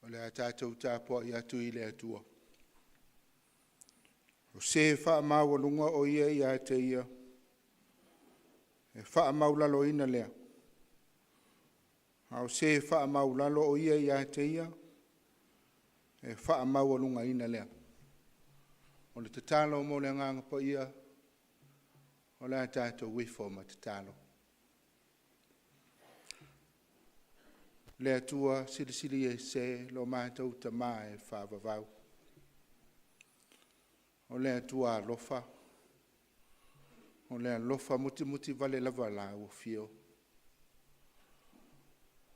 O le a tatou tapuai atu i le Atua, o se e faamaualuga o Ia ia te Ia, e faamaualaloina lea. A o se e faamaualalo o ia ia te Ia, e faamaualugaina lea. O le tatalo mo le Agaga Paia, o le a tatou ifo ma tatalo. Le Atua Silisili Ese, lo matou Tama e faavavau, o le Atua alofa, o le alofa mutimuti vale lava a lau afio.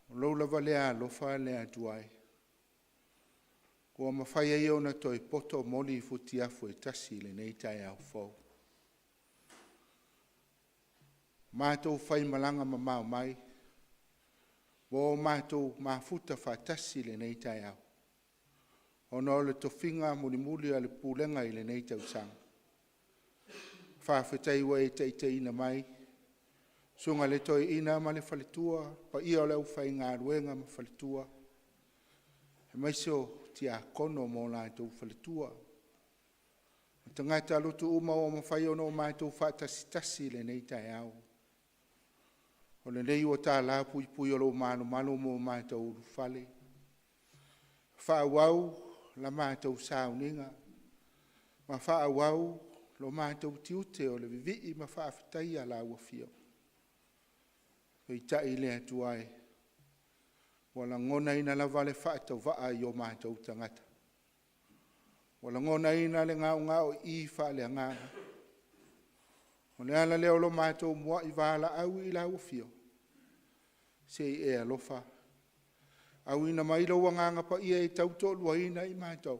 O lou lava lea alofa le Atua e, ua mafai ai ona toe poto moli i futiafu e tasi i lenei taeao fou. Matou faimalaga mamao mai, ua o matou mafuta faatasi i lenei taeao, ona o le tofiga mulimuli a le Pulega i lenei tausaga. Faafetai ua e taitaiina mai, susuga i le toeaina ma le faletua, le paia o le aufaigaluega ma faletua, aemaise o tiakono ma o latou faletua, ma tagata lotu uma ua mafai ona matou faatasitasi i lenei taeao. O lenei ua tala puipui o lou malumalu mo matou ulufale, faaauau la matou sauniga ma faaauau lo matou tiute o le vivii ma faafetaia lau Afioga. Peitai le Atua e, ua lagonaina lava le faatauvaa i o matou tagata, ua lagonaina le gaogaoii faaleagaga. O le ala lea o lo matou muai valaau i lau Afioga, se i e alofa auina mai lou Agaga Paia e tautoaluaina i matou.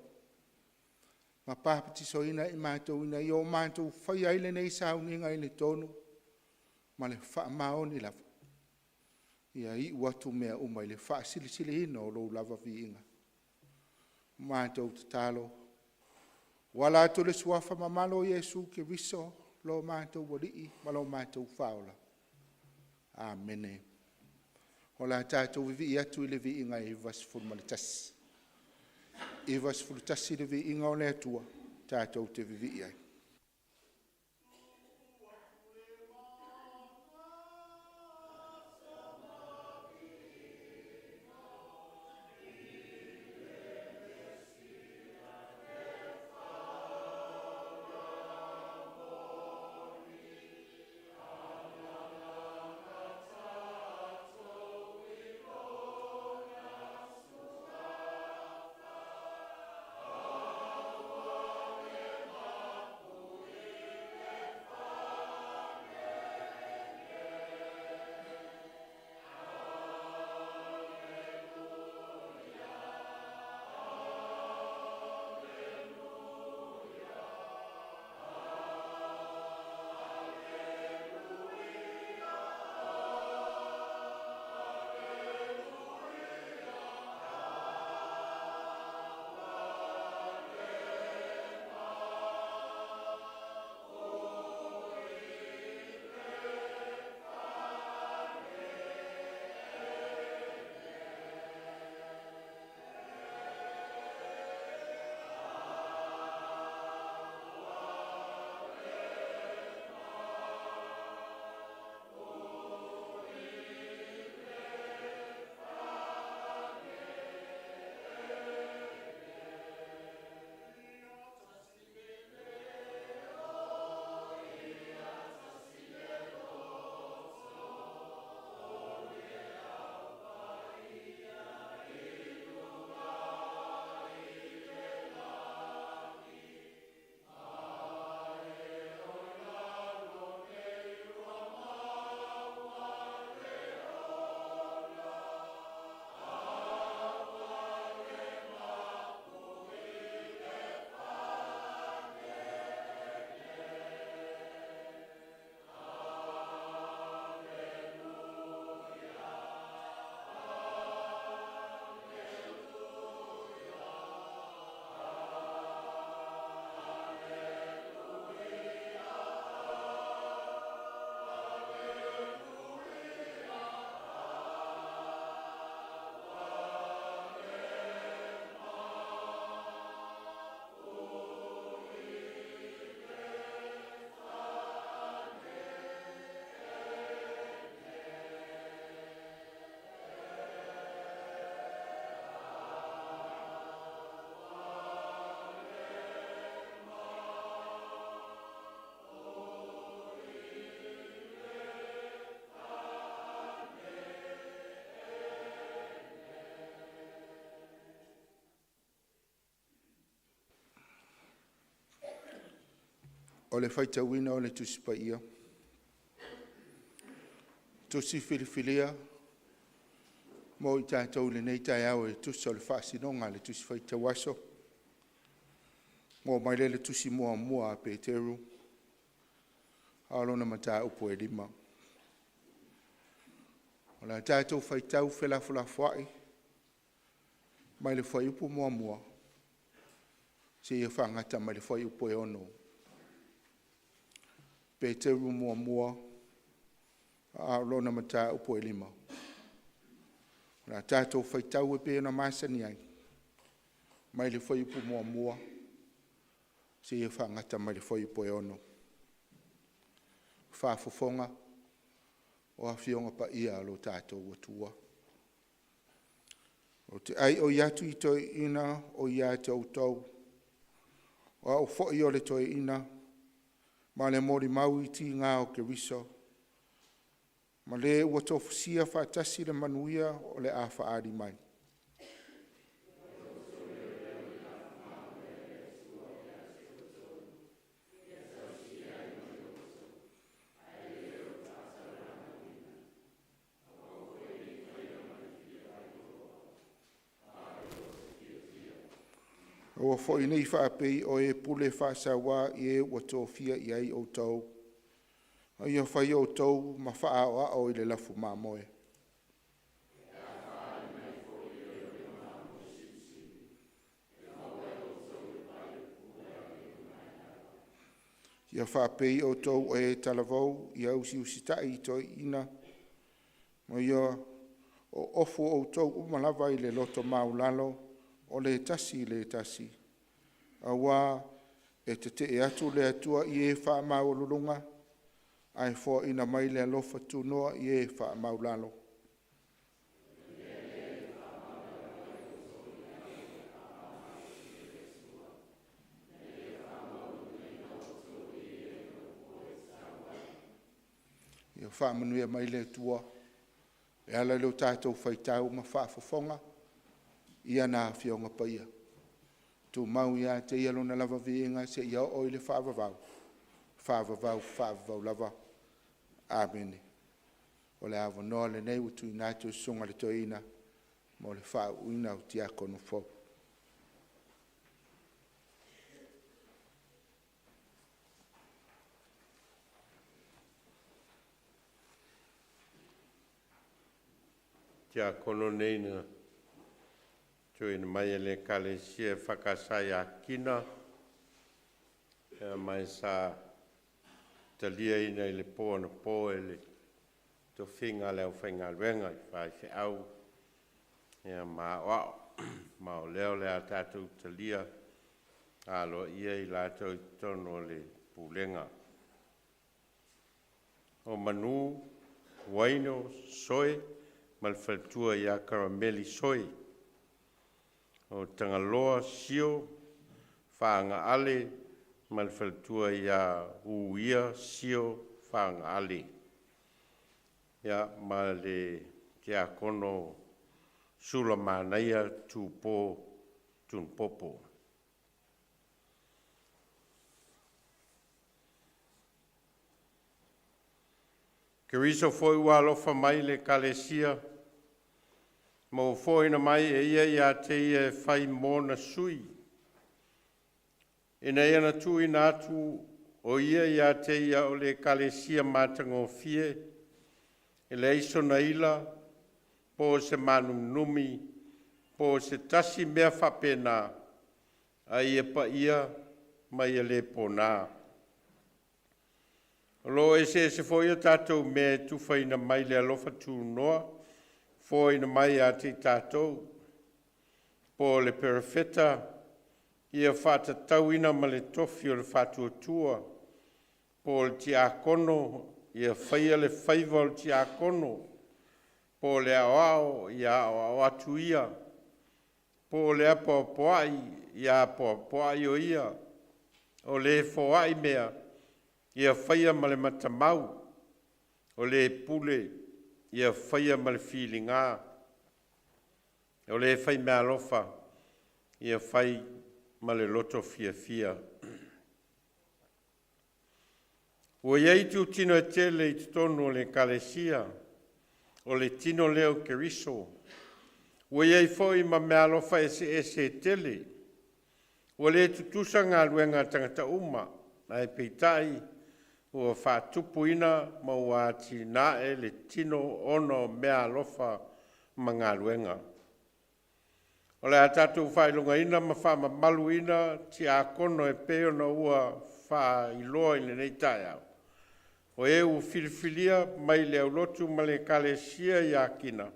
ma papatisoina i matou ina ia o matou faia ai lenei sauniga i le tonu ma le faamaoni lava, ia iu atu mea uma i le faasilisiliina o lou lava viiga. Matou tatalo, ua ala atu i le suafa mamalu o Iesu Keriso lo matou Alii ma lo matou Faaola. Amene. O le a tatou vivii atu i le viiga e 91. E 91 le viiga o le Atua tatou te vivii ai. O le faitauina o le Tusi Paia, Tusi Filifilia mo i tatou i lenei taeao e tusa o le faasinoga a le Tusi Faitau Aso, maua mai lea i le Tusi muamua a Peteru, a o lona mataupu e 5. O le a tatou faitau felafolafoai mai le fuaiupu 1 seia faagata mai le fuaiupu e 6. Peteru muamua, a o lona mataupu e 5. O le a tatou faitau e pei ona masani ai, mai le fuaiupu 1 seia faagata mai le fuaiupu e 6. Faafofoga o Afioga Paia a lo tatou Atua. Ou te aioi atu i toeaiina o ia te outou, o au foi o le toeaina, ma le molimau i tiga o Keriso ma le ua tofusia faatasi le manuia o le a faaali mai. Aua foi ne i faapei o e pule faasauā i e ua tofia i ai outou, a ia fai outou ma faaaoao i le lafu mamoe. Ia faapei outou o e talavou, ia usiusitai i toeaiina, ma ia oofu outou uma lava i le loto maualalo o le tasi i le tasi, auā e tetee atu le Atua i e faamaualuluga, ae foaina mai le alofa tunoa i e faamaualalo. Ia faamanuia mai le Atua e ala i lo tatou faitau ma faafofoga i ana Afioga Paia. Tumau ia te Ia Lona lava viiga seia oo i le faavavau, faavavau faavavau lava. Amene. O le avanoa lenei ua tuuina atu i le susuga i le Toeaina mo le faauuina o tiakono fou. Tiakono nei na tuuina mai e le Ekalesia EFKS i Akina, ma sa taliaina i le po anapo e le tofiga a le aufaigaluega i faifeau ma aoao. Ma o lea o le a tatou talia aloaia i latou i totonu o le pulega. O Manu Uaino Soi ma le faletua ia Karameli Soi. O Tagaloa Sio Faaga-ale ma le faletua ia Uia Sio Faaga-ale. Ma le Tiakono Sulamanaia Tupo Tunumafono. Keriso foi ua alofa mai i le Ekalesia ma ua foaiina mai e Ia ia te Ia e fai mona sui, ina ia tuuina atu o Ia ia te Ia o le Ekalesia matagofie, e leai sona ila po o se manumnumi po o se tasi mea faapena, a ia paia ma ia le pona. O lo o eseese foi a tatou mea e tufaina mai le alofa tunoa ua foaina mai ia te i tatou, po o le perofeta, ia faatatauina ma le tofi o le faatuatua; po o le tiakono, ia faia le faiva o le tiakono; po o le aoao, ia aoao atu ia; po o le apoapoai, ia apoapoai o ia; o le e foai mea, ia faia ma le matamau; o le e pule, ia faia ma le filiga; o le e faimeaalofa, ia fai ma le loto fiafia. Ua i ai itutino e tele i totonu o le Ekalesia, o le tino lea o Keriso. Ua i ai foi ma meaalofa eseese e tele. Ua le tutusa galuega a tagata uma, ae peitai ua faatupuina ma ua atinae le tino ona o meaalofa ma galuega. O le a tatou faailogaina ma faamamaluina tiakono e pei ona ua faailoa i lenei taeao, o e ua filifilia mai le aulotu ma le Ekalesia i Akina,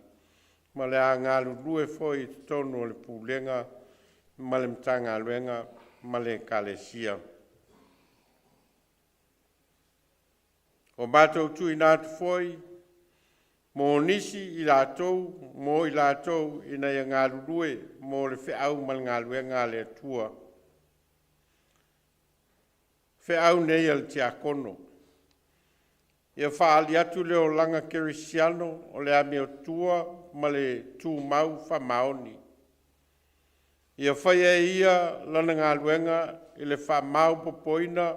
ma o le a galulue foi i totonu o le Pulega ma le Matagaluega ma le Ekalesia. Ua matou tuuina atu foi mo nisi i latou ina ia galulue mo le feau ma le galuega a le Atua. Feau nei a le Tiakono, “Ia faaali atu le olaga kerisiano o le amiotua ma le tumau faamaoni. Ia faia e ia lana galuega i le faamaopoopoina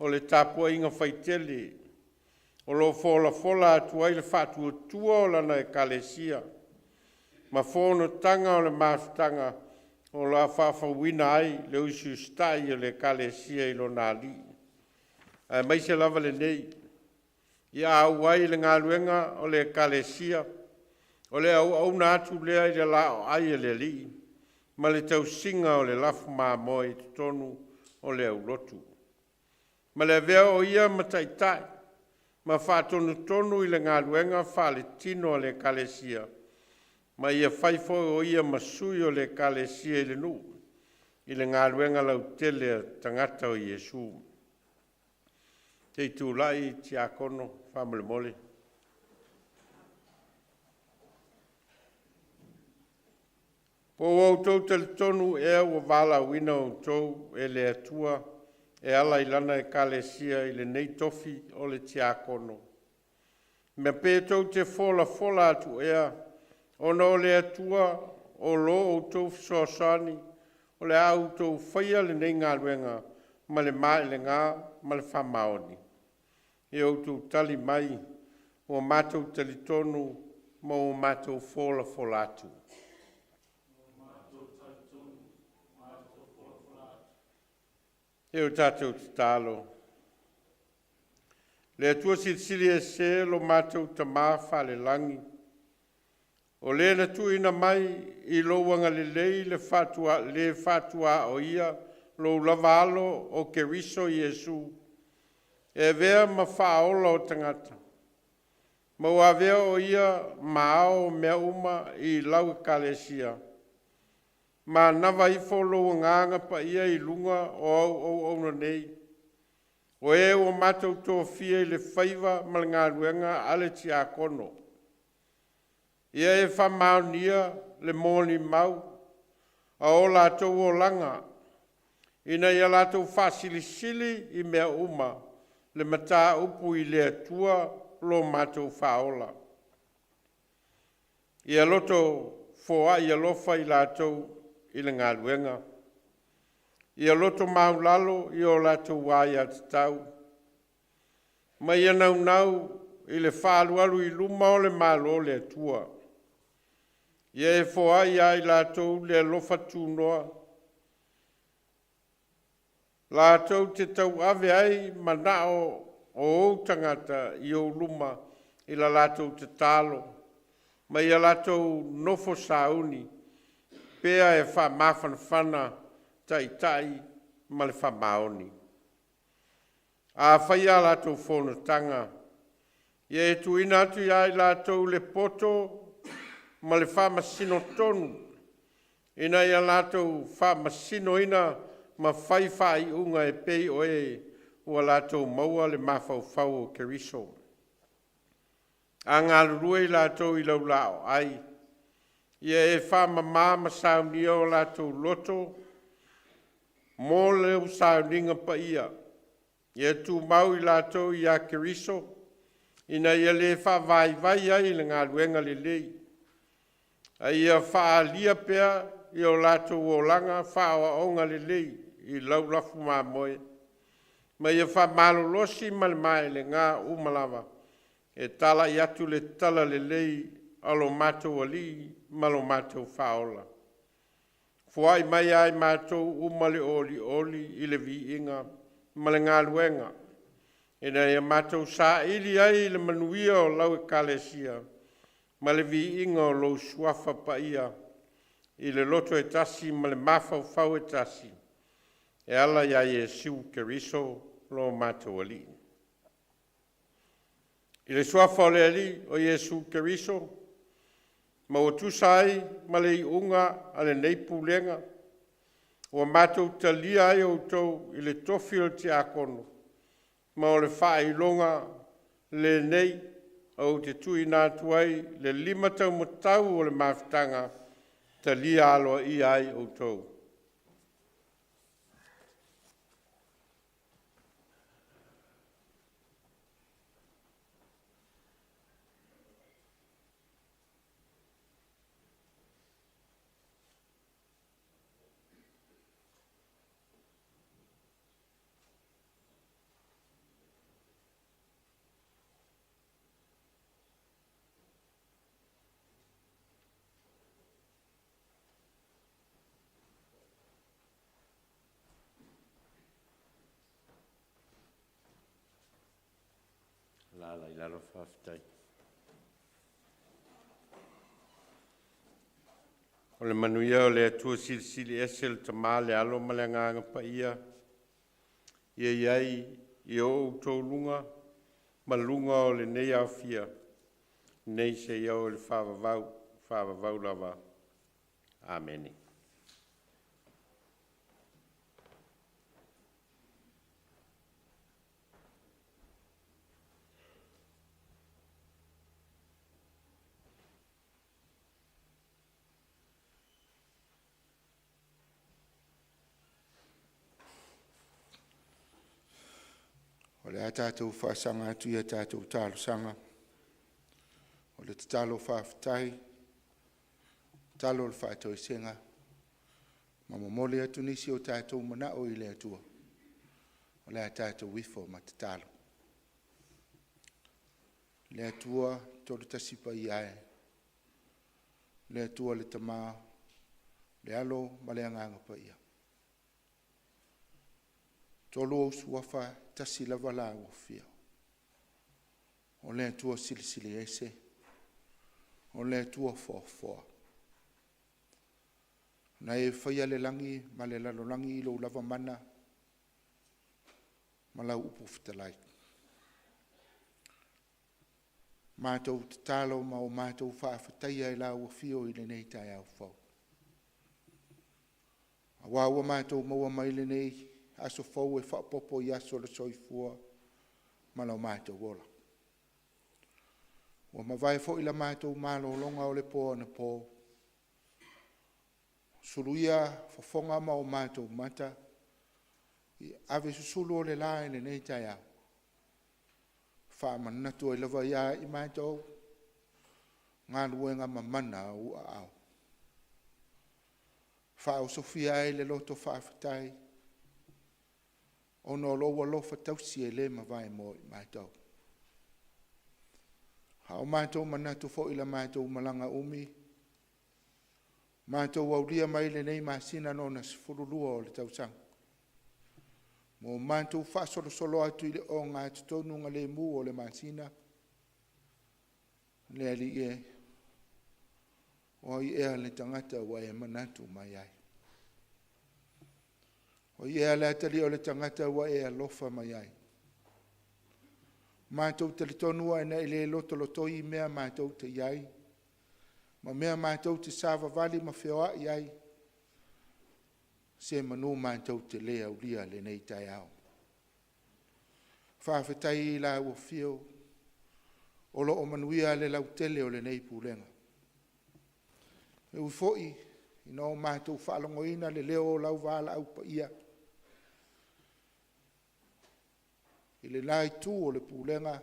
o le tapuaiga faitele o lo o folafola atu ai le faatuatua o lana Ekalesia ma fonotaga o le mafutaga o lo o faafouina ai le usiusitai o le Ekalesia i lona Alii, aemaise lava lenei, ia auai le galuega o le Ekalesia, o le auauna atu lea i le laoai a le Alii ma le tausiga o le lafu mamoe i totonu o le aulotu, ma le avea o ia ma taitai ma faatonutonu i le galuega faaletino a le Ekalesia, ma ia fai foi o ia ma sui o le Ekalesia i le nuu i le galuega lautele a tagata o Iesu. Se i tulai Tiakono faamolemole. Po ua outou talitonu ea ua valaauina outou e le Atua e ala i Lana Ekalesia i lenei tofi o le tiakono? Ma pe tou te folafola atu ea ona o le Atua o lo outou fesoasoani o le a outou faia lenei galuega ma le maelega ma le faamaoni? Ia outou tali mai, “Ua matou talitonu ma ua matou folafola atu.” E o tatou tatalo. Le Atua Silisili Ese lo matou Tama faale-lagi, o Le na tuuina mai i lou agalelei le le faatuaoia lou lava Alo o Keriso Iesu e avea ma Faaola o tagata, ma ua avea o Ia ma Ao o mea uma i lau Ekalesia, manava ifo lou Agaga Paia i luga o au auauna nei, o e ua matou tofia i le faiva ma le galuega a le tiakono. Ia e faamaonia le molimau a o latou olaga, ina ia latou faasilisili i mea uma le mataupu i le Atua lo matou Faaola. Ia loto foai alofa i latou i le galuega, ia loto maualalo i o latou aiatatau, ma ia naunau i le faaalualu i luma o le Malo o le Atua. Ia e foai ia i latou le alofa tunoa, latou te tauave ai manao o ou tagata i ou luma i la latou tatalo ma ia latou nofo sauni pea e faamafanafana taitai ma le faamaoni. A faia a latou fonotaga, ia e tuuina atu ia i latou le poto ma le faamasino tonu, ina ia latou faamasinoina ma fai faaiuga e pei o e ua latou maua le mafaufau o Keriso. A galulue i latou i lau laoai, ia e faamamā ma saunia o latou loto mo lou sauniga paia. Ia tumau i latou ia Keriso, ina ia le faavaivai ai i le galuega lelei, a ia faaalia pea i o latou olaga faaaoaoga lelei i lau lafu mamoe, ma ia faamalolosi ma le maelega uma lava e talai atu le talalelei a lo matou Alii ma lo matou Faaola. Foai mai ia i matou uma le olioli i le viiga ma le galuega, ina ia matou saili ai le manuia o lau Ekalesia ma le viiga o lou Suafa Paia i le loto e tasi ma le mafaufau e tasi, e ala ia Iesu Keriso lo matou Alii. I le Suafa o le Alii o Iesu Keriso, ma ua tusa ai ma le iuga a lenei Pulega, ua matou talia ai outou i le tofi o le tiakono, ma o le faailoga lenei ou te tuuina atu ai le limataumatau o le mafutaga e talia aloaia ai outou. ala i lalo, faafetai. O le manuia o le Atua Silisili Ese, le Tama, le Alo ma le Agaga Paia, ia i ai i o outou luga ma luga o lenei aofia, nei seia oo i le faavavau, faavavau lava. Amene. O le a tatou faasaga atu i a tatou talosaga, o le tatalo faafetai, tatalo o le faatoesega, ma momoli atu nisi o tatou manao i le Atua. O le a tatou ifo ma tatalo. Le Atua Tolotasi Paia e, le Atua le Tama, le Alo ma le Agaga Paia. Tolu ou suafa, tasi lava la ua afio. O le Atua Silisili Ese, o le Atua Foafoa. Na e faia le lagi ma le lalolagi i lou lava mana ma lau upu fetalai. Matou tatalo ma o matou faafetaia i lau afio i lenei taeao fou. Aua ua matou maua mai lenei aso fou e faaopoopo i aso o le soifua ma lo matou ola. Ua mavae foi la matou malologa o le po anapo, suluia fofoga ma o matou mata, i ave susulu o le la i lenei taeao, faamanatu ai lava ia i matou galuega mamana a ou aao. Faaosofia ai le loto faafetai, ona o lou alofa tausi e le mavae mo i matou. A o matou manatu foi i la matou malaga umi, matou aulia mai lenei masina lona 12 o le tausaga, mo matou faasolosolo atu i le ogatotonu lemu o le masina, le Alii e, o ai ea le tagata ua e manatu mai ai? O ai ea le atalii o le tagata ua e alofa mai ai? Matou talitonu ai na e le lotolotoi mea matou te i ai, ma mea matou te savavali ma feoai ai, se manu matou te le aulia lenei taeao. Faafetai i lau afio o lo o manuia le lautele o lenei pulega. E ui foi ina o matou faalogoina le leo o lau valaau paia i le la itu o le pulega,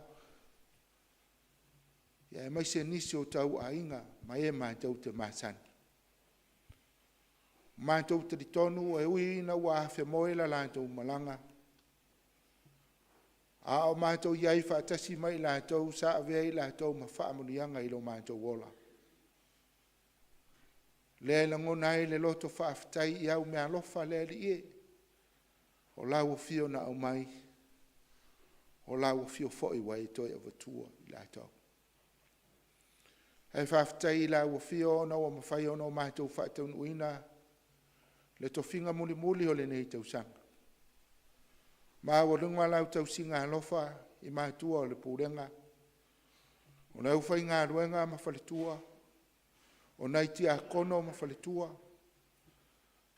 aemaise nisi o tauaiga ma e matou te masani. Matou talitonu e ui ina ua afemoe la latou malaga, a o matou i ai faatasi ma i latou sa avea i latou ma faamanuiaga i lo matou ola. Lea e lagona ai le loto faafetai i au meaalofa le Alii e, o lau afio na aumai, o lau afio foi ua e toe avatua i latou. Ae faafetai i lau afio ona ua mafai ona o matou faataunuuina le tofiga mulimuli o lenei tausaga. Maualuga lau tausiga alofa i matua o le pulega, o le aufaigaluega ma faletua, o nai tiakono ma faletua,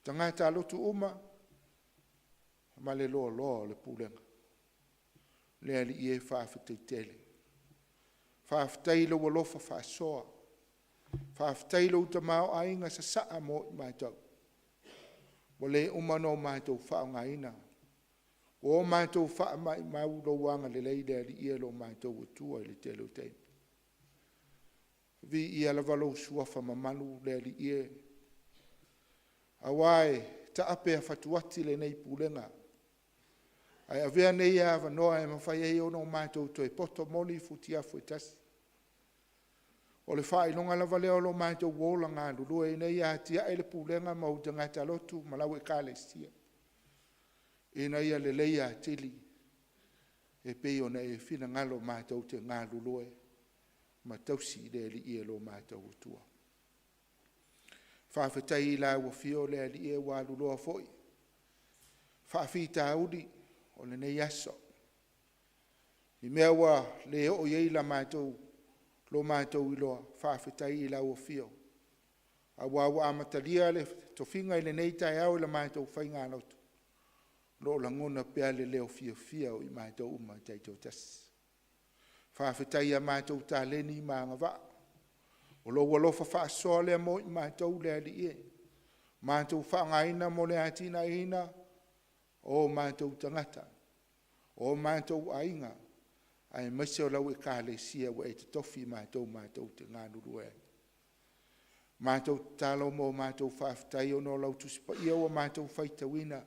tagata lotu uma ma le loaloa o le pulega. Le Alii e, faafetai tele. Faafetai i lou alofa faasoa. Faafetai i lou tamaoaiga sasaa mo i matou. Ua le uma ona matou faaaogaina. Ua o matou faamaumau lou agalelei le Alii e lo matou Atua i le tele o taimi. Viia lava lou suafa mamalu le Alii e, aua e taape afatuati lenei pulega, ae avea nei avanoa e mafai ai ona matou toe poto moli futiafu e tasi. O le faailoga lava lea o lo matou ola galulue ina ia atiae le pulega ma ou tagata lotu ma lau Ekalesia, ina ia lelei atili. e pei ona e finagalo matou te galulue ma tausi i le Alii e lo matou Atua. Faafetai i lau Afio le Alii e ua aluloa foi faafitauli o lenei aso, i mea ua le oo i ai la matou, lo matou iloa, faafetai i lau Afio aua ua amatalia le tofiga i lenei taeao i la matou faigalotu, o lo o lagona pea le leo fiafia o i matou uma taitoatasi. Faafetai ia matou taleni ma agavaa, o lou alofa faasoa lea mo i matou le Alii e, matou faaaogaina mo le atinaeina o matou tagata, o matou aiga, aemaise o lau Ekalesia ua e totofi i matou matou te galulue ai. Matou tatalo ma o matou faafetai ona o lau Tusi Paia ua matou faitauina,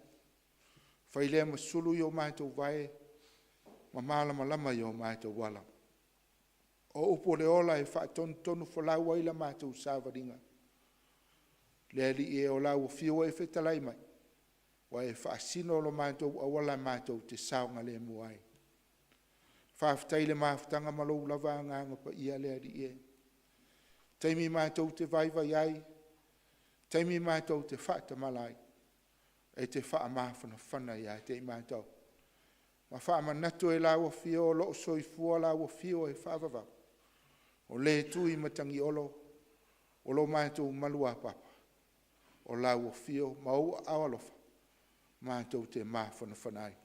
fai lea ma sulu i o matou vae ma malamalama i o matou ala. O upu o le ola e faatonutonufolau ai la matou savaliga. Le Alii e, o lau afio ua e fetalai mai, ua e faasino lo matou auala matou te saogalemu ai. Faafetai i le mafutaga ma lou lava Agaga Paia le Alii e, taimi matou te vaivai ai, taimi matou te faatamala ai, e te faamafanafana ia te i matou. Ma faamanatu e lau afio o lo o soifua lau afio e faavavau, o le tui matagiolo, o lo matou maluapapa, o lau afio ma ou aao alofa matou te mafanafana ai.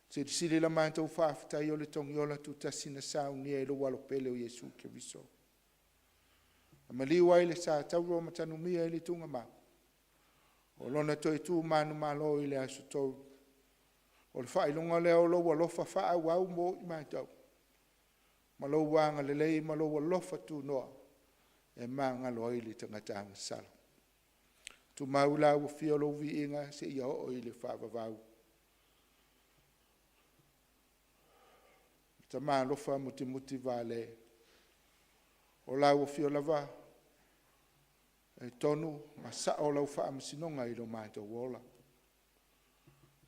Silisili la matou faafetai o le togiola tutasi na saunia e lou alo pele o Iesu Keriso. Na maliu ai le sa taua ma tanumia i le tugamau, o lona toe tu manumalo i le aso Tolu. O le faailoga lea o lou alofa faaauau mo i matou, ma lou agalelei ma lou alofa tunoa e magalo ai le tagata agasala. Tumau i lau afio lou viiga seia oo i le faavavau. Tama alofa Mutimutivaale, o lau afio lava e tonu ma sao lau faamasinoga i lo matou ola.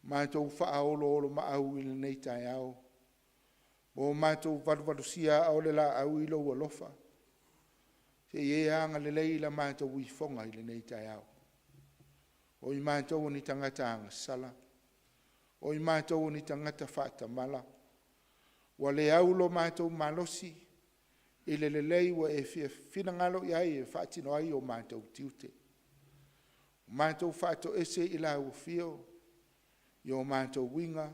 Matou faaoloolomaau i lenei taeao, ua matou valuvalusia aa o le laau i lou alofa, se i e agalelei i la matou ifoga i lenei taeao. O i matou o ni tagata agasala, o i matou o ni tagata faatamala, ua le au lo matou malosi i le lelei ua e fia finagalo i ai e faatino ai o matou tiute. Matou faatoese i lau afio i o matou uiga,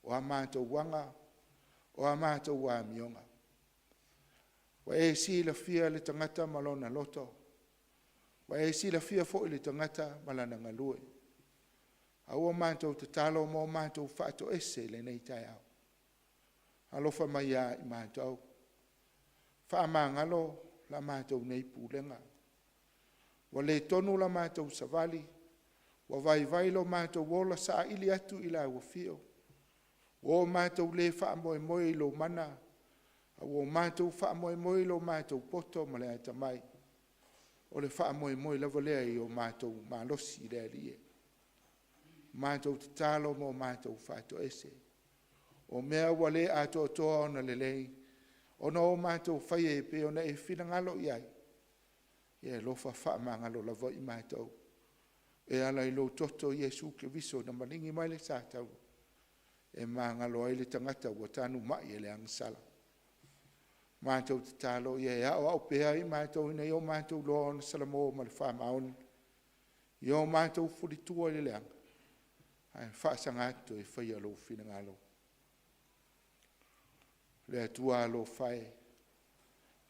o a matou aga, o a matou amioga. Ua e silafia le tagata ma lona loto, ua e silafia foi le tagata ma lana galue. A ua matou tatalo ma o matou faatoese i lenei taeao. Alofa mai ia i matou, faamagalo la matou nei pulega. Ua le tonu la matou savali, ua vaivai lo matou ola saili atu i lau afio, ua o matou le faamoemoe i lou mana, a ua matou faamoemoe i lo matou poto ma le atamai. O le faamoemoe lava lea i o matou malosi le Alii e. Matou tatalo ma o matou faatoese, o mea ua le atoatoa ona lelei, ona o matou faia e pei ona e finagalo i ai, ia e alofa faamagalo lava i matou e ala i lou toto Iesu Keriso na maligi mai le sa taua e magalo ai le tagata ua tanumai e le agasala. Matou tatalo ia e aoao pea i matou ina ia o matou iloa ona salamo ma le faamaoni, ia o matou fulitua i le leaga, ae faasaga atu e faia lou finagalo. Le Atua alofa e,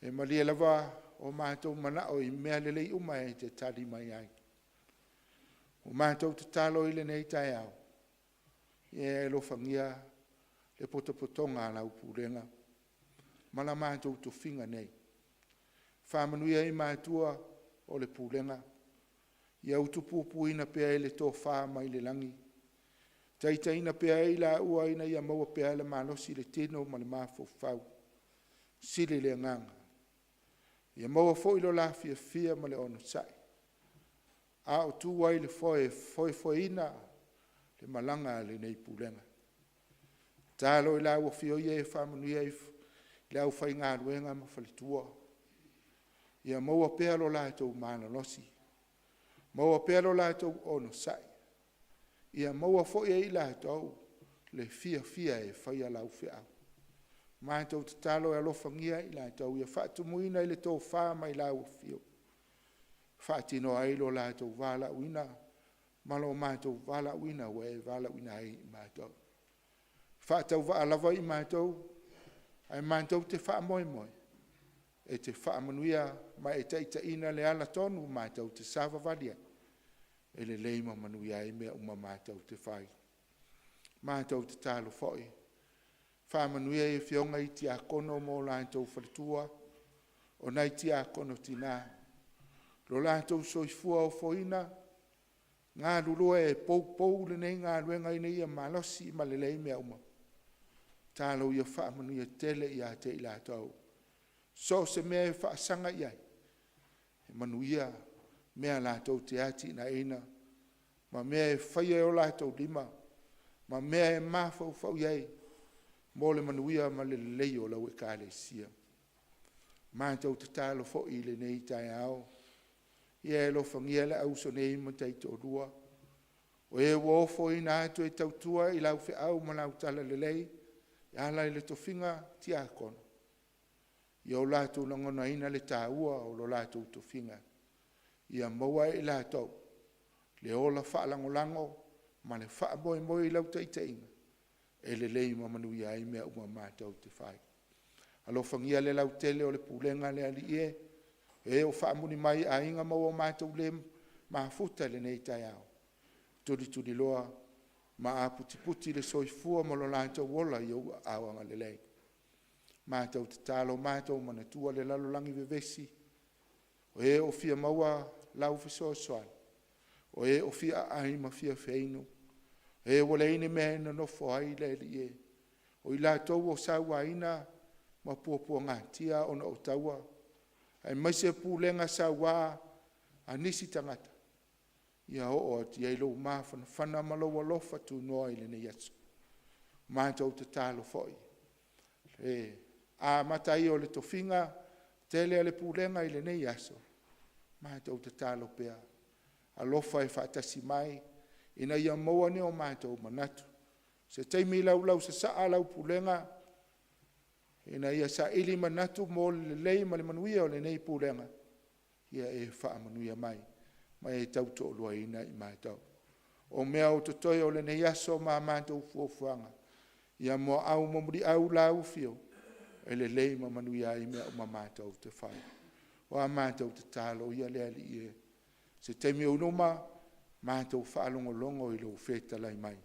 e malie lava o matou manao i mea lelei uma e te tali mai ai. Ua matou tatalo i lenei taeao, ia e alofagia le potopotoga a lau pulega ma la matou tofiga nei. Faamanuia i matua o le pulega, ia utupupuina pea e le tofa mai le lagi, taitaiina pea e i laua ina ia maua pea le malosi i le tino ma le mafaufau, sili le agaga, ia maua foi lo la fiafia ma le onosai, a o tu ai i le foe e foefoeina le malaga a lenei pulega. Tatalo i lau afio ia e faamanuia i le aufaigaluega ma faletua. Ia maua pea lo latou malolosi, maua pea lo latou onosai, ia maua foi e i latou le fiafia e faia lau feau. Matou tatalo e alofagia i latou ia faatumuina i le tofa mai lau afio, faatino ai lo latou valaauina ma lo matou valaauina ua e valaauina ai i matou. Faatauvaa lava i matou, ae matou te faamoemoe e te faamanuia ma e taitaiina le ala tonu matou te savavali ai, e lelei ma manuia ai mea uma matou te fai. Matou tatalo foi, faamanuia i afioga i tiakono ma o latou faletua, o nai tiakono tina, lo latou soifua ofoina, galulue e poupou lenei galuega ina ia malosi ma lelei mea uma. Talo ia faamanuia tele ia te i latou. So o se mea e faasaga i ai, e manuia mea latou te atiaeina ma mea e faia e o latou lima ma mea e mafaufau i ai mo le manuia ma le lelei o lau Ekalesia. Matou tatalo foi i lenei taeao, ia e alofagia le au uso nei ma taitoalua, o e ua ofoina atu e tautua i lau feau ma lau talalelei e ala i le tofiga tiakono, ia o latou lagonaina le taua o lo latou tofiga, ia maua e i latou le ola faalagolago ma le faamoemoe i lau taitaiga e lelei ma manuia ai mea uma matou te fai. Alofagia le lautele o le pulega le Alii e, e o faamuli mai i aiga ma ua matou le mafuta i lenei taeao, tulituliloa ma aputiputi le soifua ma lo latou ola i ou aao agalelei. Matou tatalo matou manatua le lalolagi vevesi, o e o fia maua lau fesoasoani, o e o fia aai ma fia feinu, e ua leai ni mea e nonofo ai le Alii e, o i latou ua sauaina ma puapuagatia ona o taua, aemaise pulega saua a nisi tagata, ia oo atu i ai lou mafanafana ma lou alofa tunoa i lenei aso. Matou tatalo foi, e amata ai o le tofiga tele a le pulega i lenei aso, matou tatalo pea, alofa e faatasi mai ina ia maua ni o matou manatu, se taimi laulausasaa lau pulega ina ia saili manatu mo le lelei ma le manuia o lenei pulega, ia e faamanuia mai ma e tautoaluaina i matou. O mea o totoe o lenei aso ma a matou fuafuaga, ia muaau ma muliau lau afio e lelei ma manuia ai mea uma matou te fai. O a matou tatalo ia le Alii e, se taimi oi luma matou faalogologo i lou fetalai mai.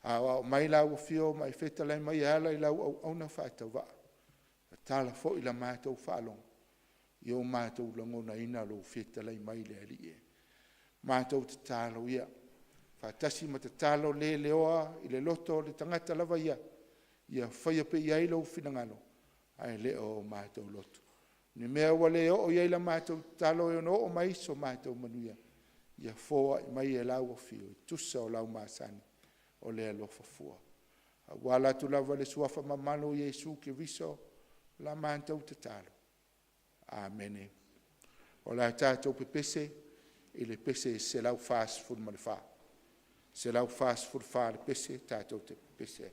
Aoao mai lau afio ma e fetalai mai e ala i lau auauna faatauvaa, tatala foi la matou faalogo ia o matou lagonaina lou fetalai mai le Alii e. Matou tatalo ia, faatasi ma tatalo le leoa i le loto o le tagata lava ia, ia faia pea i ai lou finagalo ae le o matou loto. Ni mea ua le oo i ai la matou tatalo e ono oo mai ai so matou manuia, ia foai mai e lau afio e tusa o lau masani o le alofa fua. Auala atu lava i le suafa mamalu o Iesu Keriso la matou tatalo. Amene. O le a tatou pepese i le pese 144, 144 le pese tatou te pepese ai.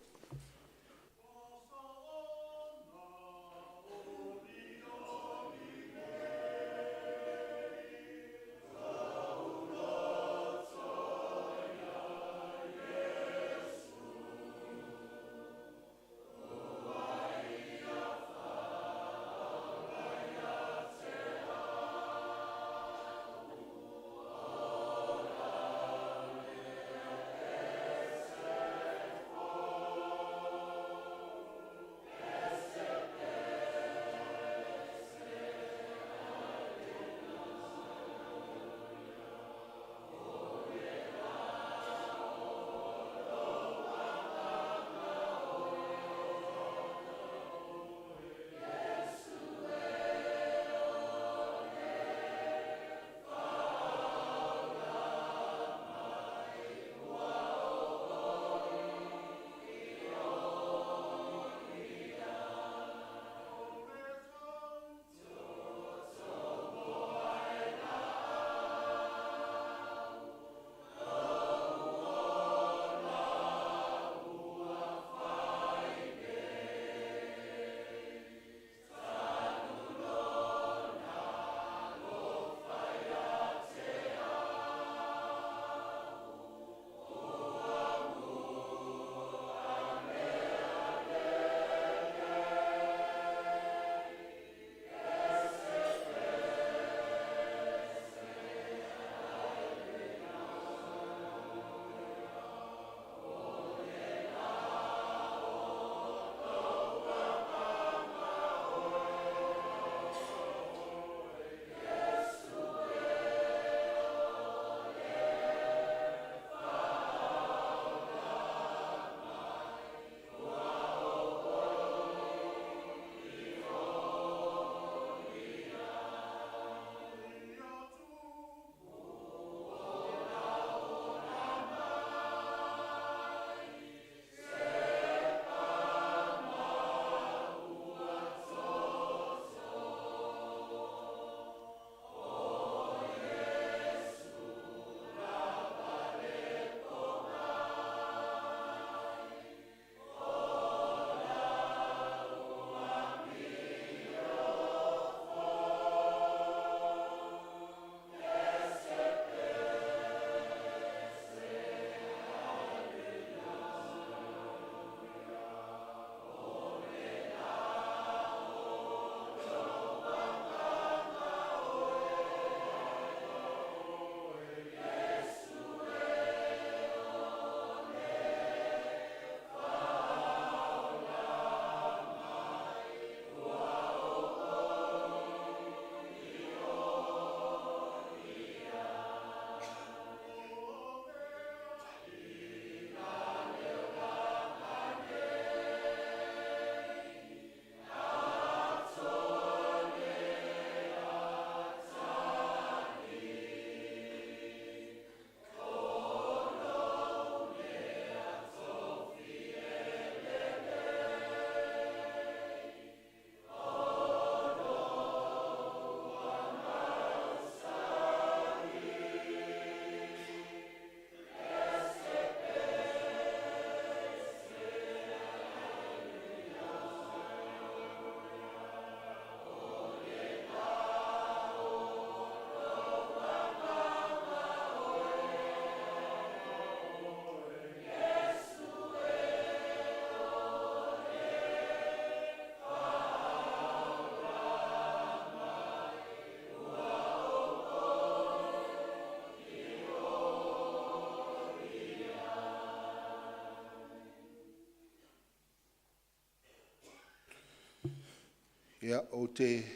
Ia, ou te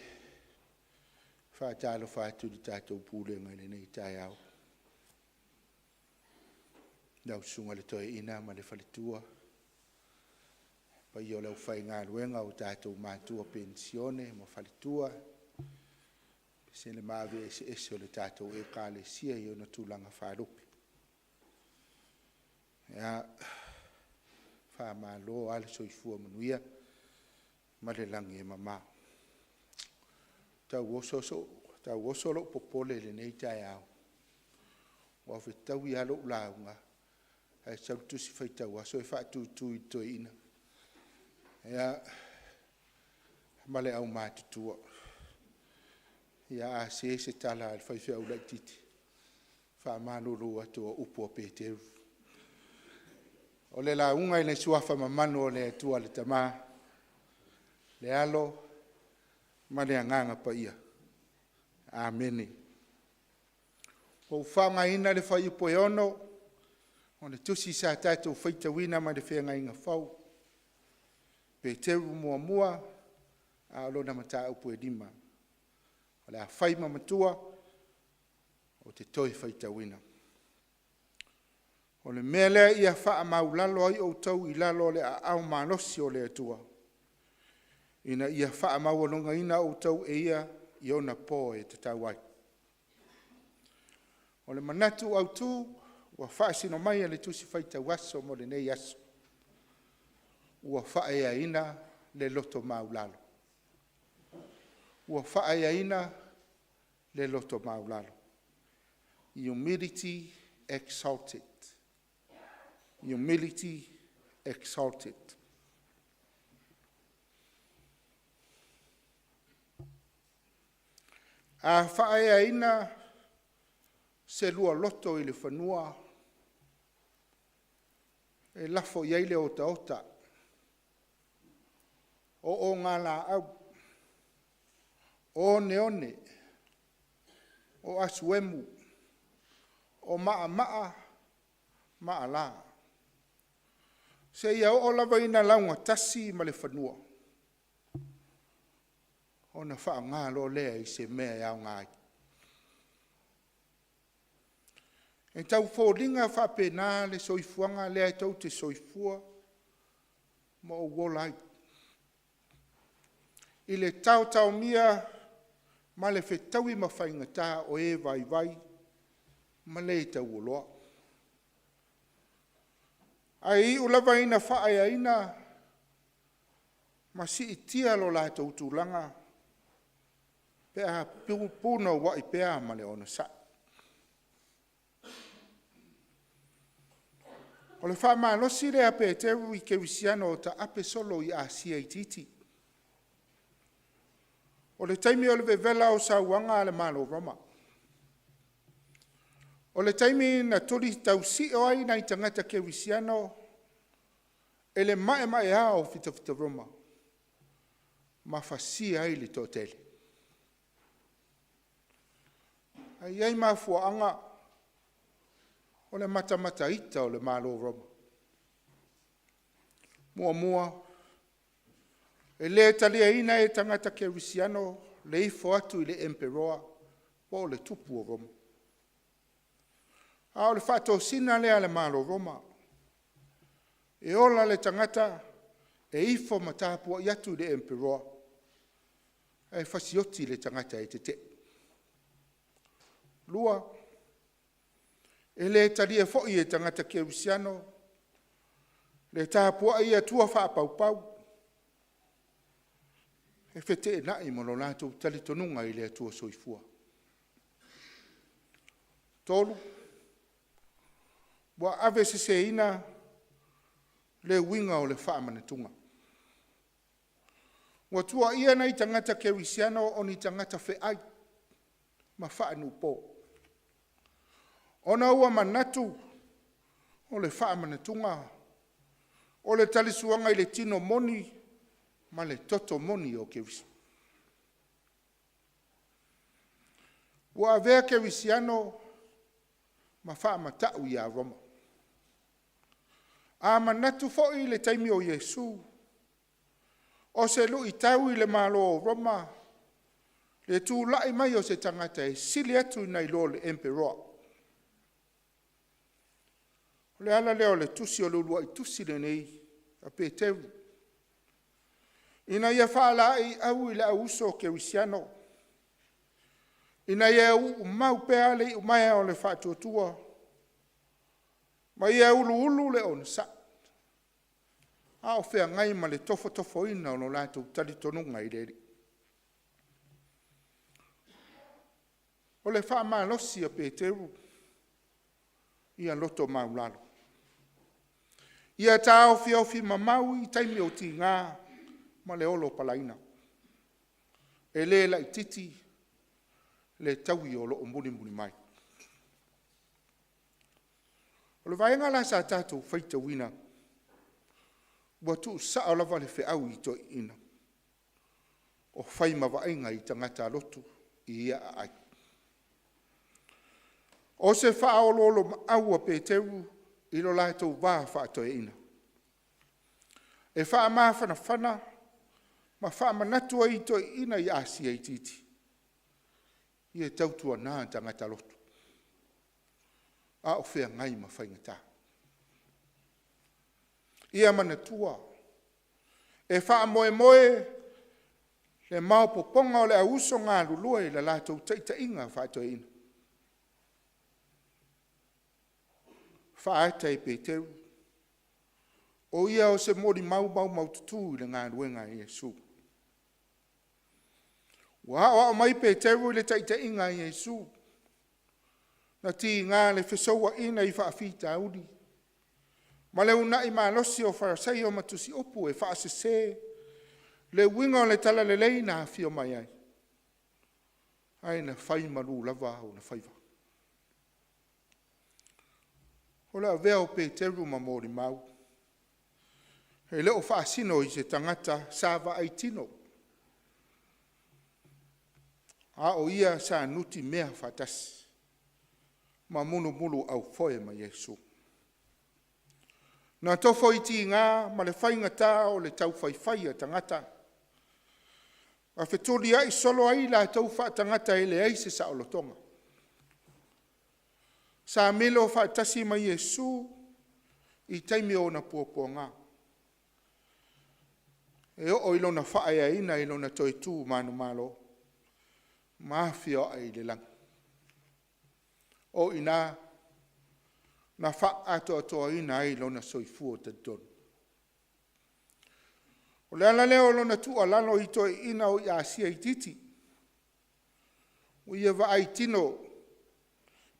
faatalofa atu i le tatou pulega i lenei taeao. Lau Susuga i le Toeaina ma le faletua, le paia o le aufaigaluega o tatou matua penisione ma faletua, aemaise le maave eseese o le tatou Ekalesia i ona tulaga faalupe. Ia, faamalo lava le soifua manuia ma le lagi e mama. Tau oso lou popole i lenei taeao, ua fetaui lava lau lauga ae sau le Tusi Faitau Aso e faatutu i le toeaina, ia, ma le aumatutua. Ia a se se tala a le faifeau laitiiti, e faamalulu atu o upu a Peteru. O le lauga i le suafa mamano o le Atua le Tama, le Alo ma le Agaga Paia. Amene. Ua ou faaaogaina le fuaiupu e 6 o le tusi sa tatou faitauina mai le Feagaiga Fou, Peteru 1, a o lona mataupu e 5. O le a fai ma matua, ou te toe faitauina. O le mea lea ia faamaualalo ai outou i lalo o le aao malosi o le Atua, ina ia faamaualugaina outou e ia i ona po e tatau ai. O le manatu autu ua faasino mai e le Tusi Faitau Aso mo lenei aso, ua faaeaina le loto maualalo. Ua faaeaina le loto maualalo. Humility exalted. Humility exalted. A faaeaina se lua loto i le fanua, e lafo i ai le otaota, o ogalaau, o oneone, o asuemu, o maamaa ma alā, seia oo lava ina laugatasi ma le fanua, ona faaaoga loa lea i se mea e aoga ai. E tau foliga faapena le soifuaga lea tou te soifua ma ou ola ai, i le taotaomia ma le fetaui ma faigata o e vaivai ma le taualoa. Ae iu lava ina faaeaina ma siitia lo latou tulaga pe a punouai pea ma le onosai. O le faamalosi lea a Peteru i kerisiano o taape solo i Asia itiiti. O le taimi o le vevela o sauaga a le Malo Roma. O le taimi na tuli tausio ai nai tagata kerisiano e le maemaea o fitafita Roma ma fasia ai le toatele. Ae i ai mafuaaga o le matamata ita o le Malo Roma. Muamua, e le taliaina e tagata kerisiano le ifo atu i le emperoa po o le tupu o Roma. A o le faatosina lea a le Malo Roma, e ola le tagata e ifo ma tapuai atu i le emperoa, ae fasioti le tagata e tetee. Lua, e le talia foi e tagata kerisiano le tapuai i atua faapaupau e feteenai ma lo latou talitonuga i le Atua Soifua. Tolu, ua aveseseina le uiga o le faamanatuga. Ua tuuaia nai tagata kerisiano o ni tagata feai ma faainupo, ona ua manatu o le faamanatuga o le talisuaga i le tino moni ma le toto moni o Keriso. Ua avea kerisiano ma faamata'u ia Roma. A manatu foi i le taimi o Iesu, O se luitau i le Malo o Roma le tulai mai o se tagata e sili atu nai lo le Emperoa. O le ala lea o le tusi o le uluai tusi lenei a Peteru, ina ia faalaeiau i le au uso kerisiano, ina ia uumau pea le iumaea o le faatuatua, ma ia uluulu le onosai, a o feagai ma le tofotofoina o lo latou talitonuga i le Alii. O le faamalosi a Peteru, ia loto maualalo, ia taofiofimamau i taimi o tiga ma le olo palaina. E le laititi le taui o lo o mulimuli mai. O le vaega lea sa tatou faitauina, ua tuusao lava le feau i toeaiina, o fai ma vaaiga i tagata lotu i ia aai. O se faaoloolomaau a Peteru i lo latou va faatoeaina, e faamafanafana ma faamanatu ai i toeaiina i Asia Itiiti, ia tautuana tagata lotu, a o feagai ma faigata. Ia manatua, e faamoemoe le maopoopoga o le au uso galulue i le latou taitaiga faatoeaina. Faaata e Peteru, o ia o se molimau maumaututu i le galuega a Iesu. Ua aoao mai Peteru i le taitaiga a Iesu, na tiga le fesouaina i faafitauli ma le uunai malosi o Farisaio ma tusiupu e faasese le uiga o le talalelei na afio mai ai, ae na fai malu lava ona faiva. O le avea o Peteru ma molimau, e le o faasino i se tagata sa vaai tino, a o ia sa nutimea faatasi ma mulumuluaufoe ma Iesu. Na tofo i tiga ma le faigata o le taufaifai a tagata, ma fetuliai solo ai latou faatagata e leai se saolotoga. Sa milo faatasi ma Iesu i taimi o ona puapuaga, e oo i lona faaeaina i lona toe tu manumalo ma afioa'i i le lagi. O i ina na faaatoatoaina ai lona soifua talitonu. O le ala lea o lona tuualalo i toeaiina o i Asia Itiiti, ua ia vaai tino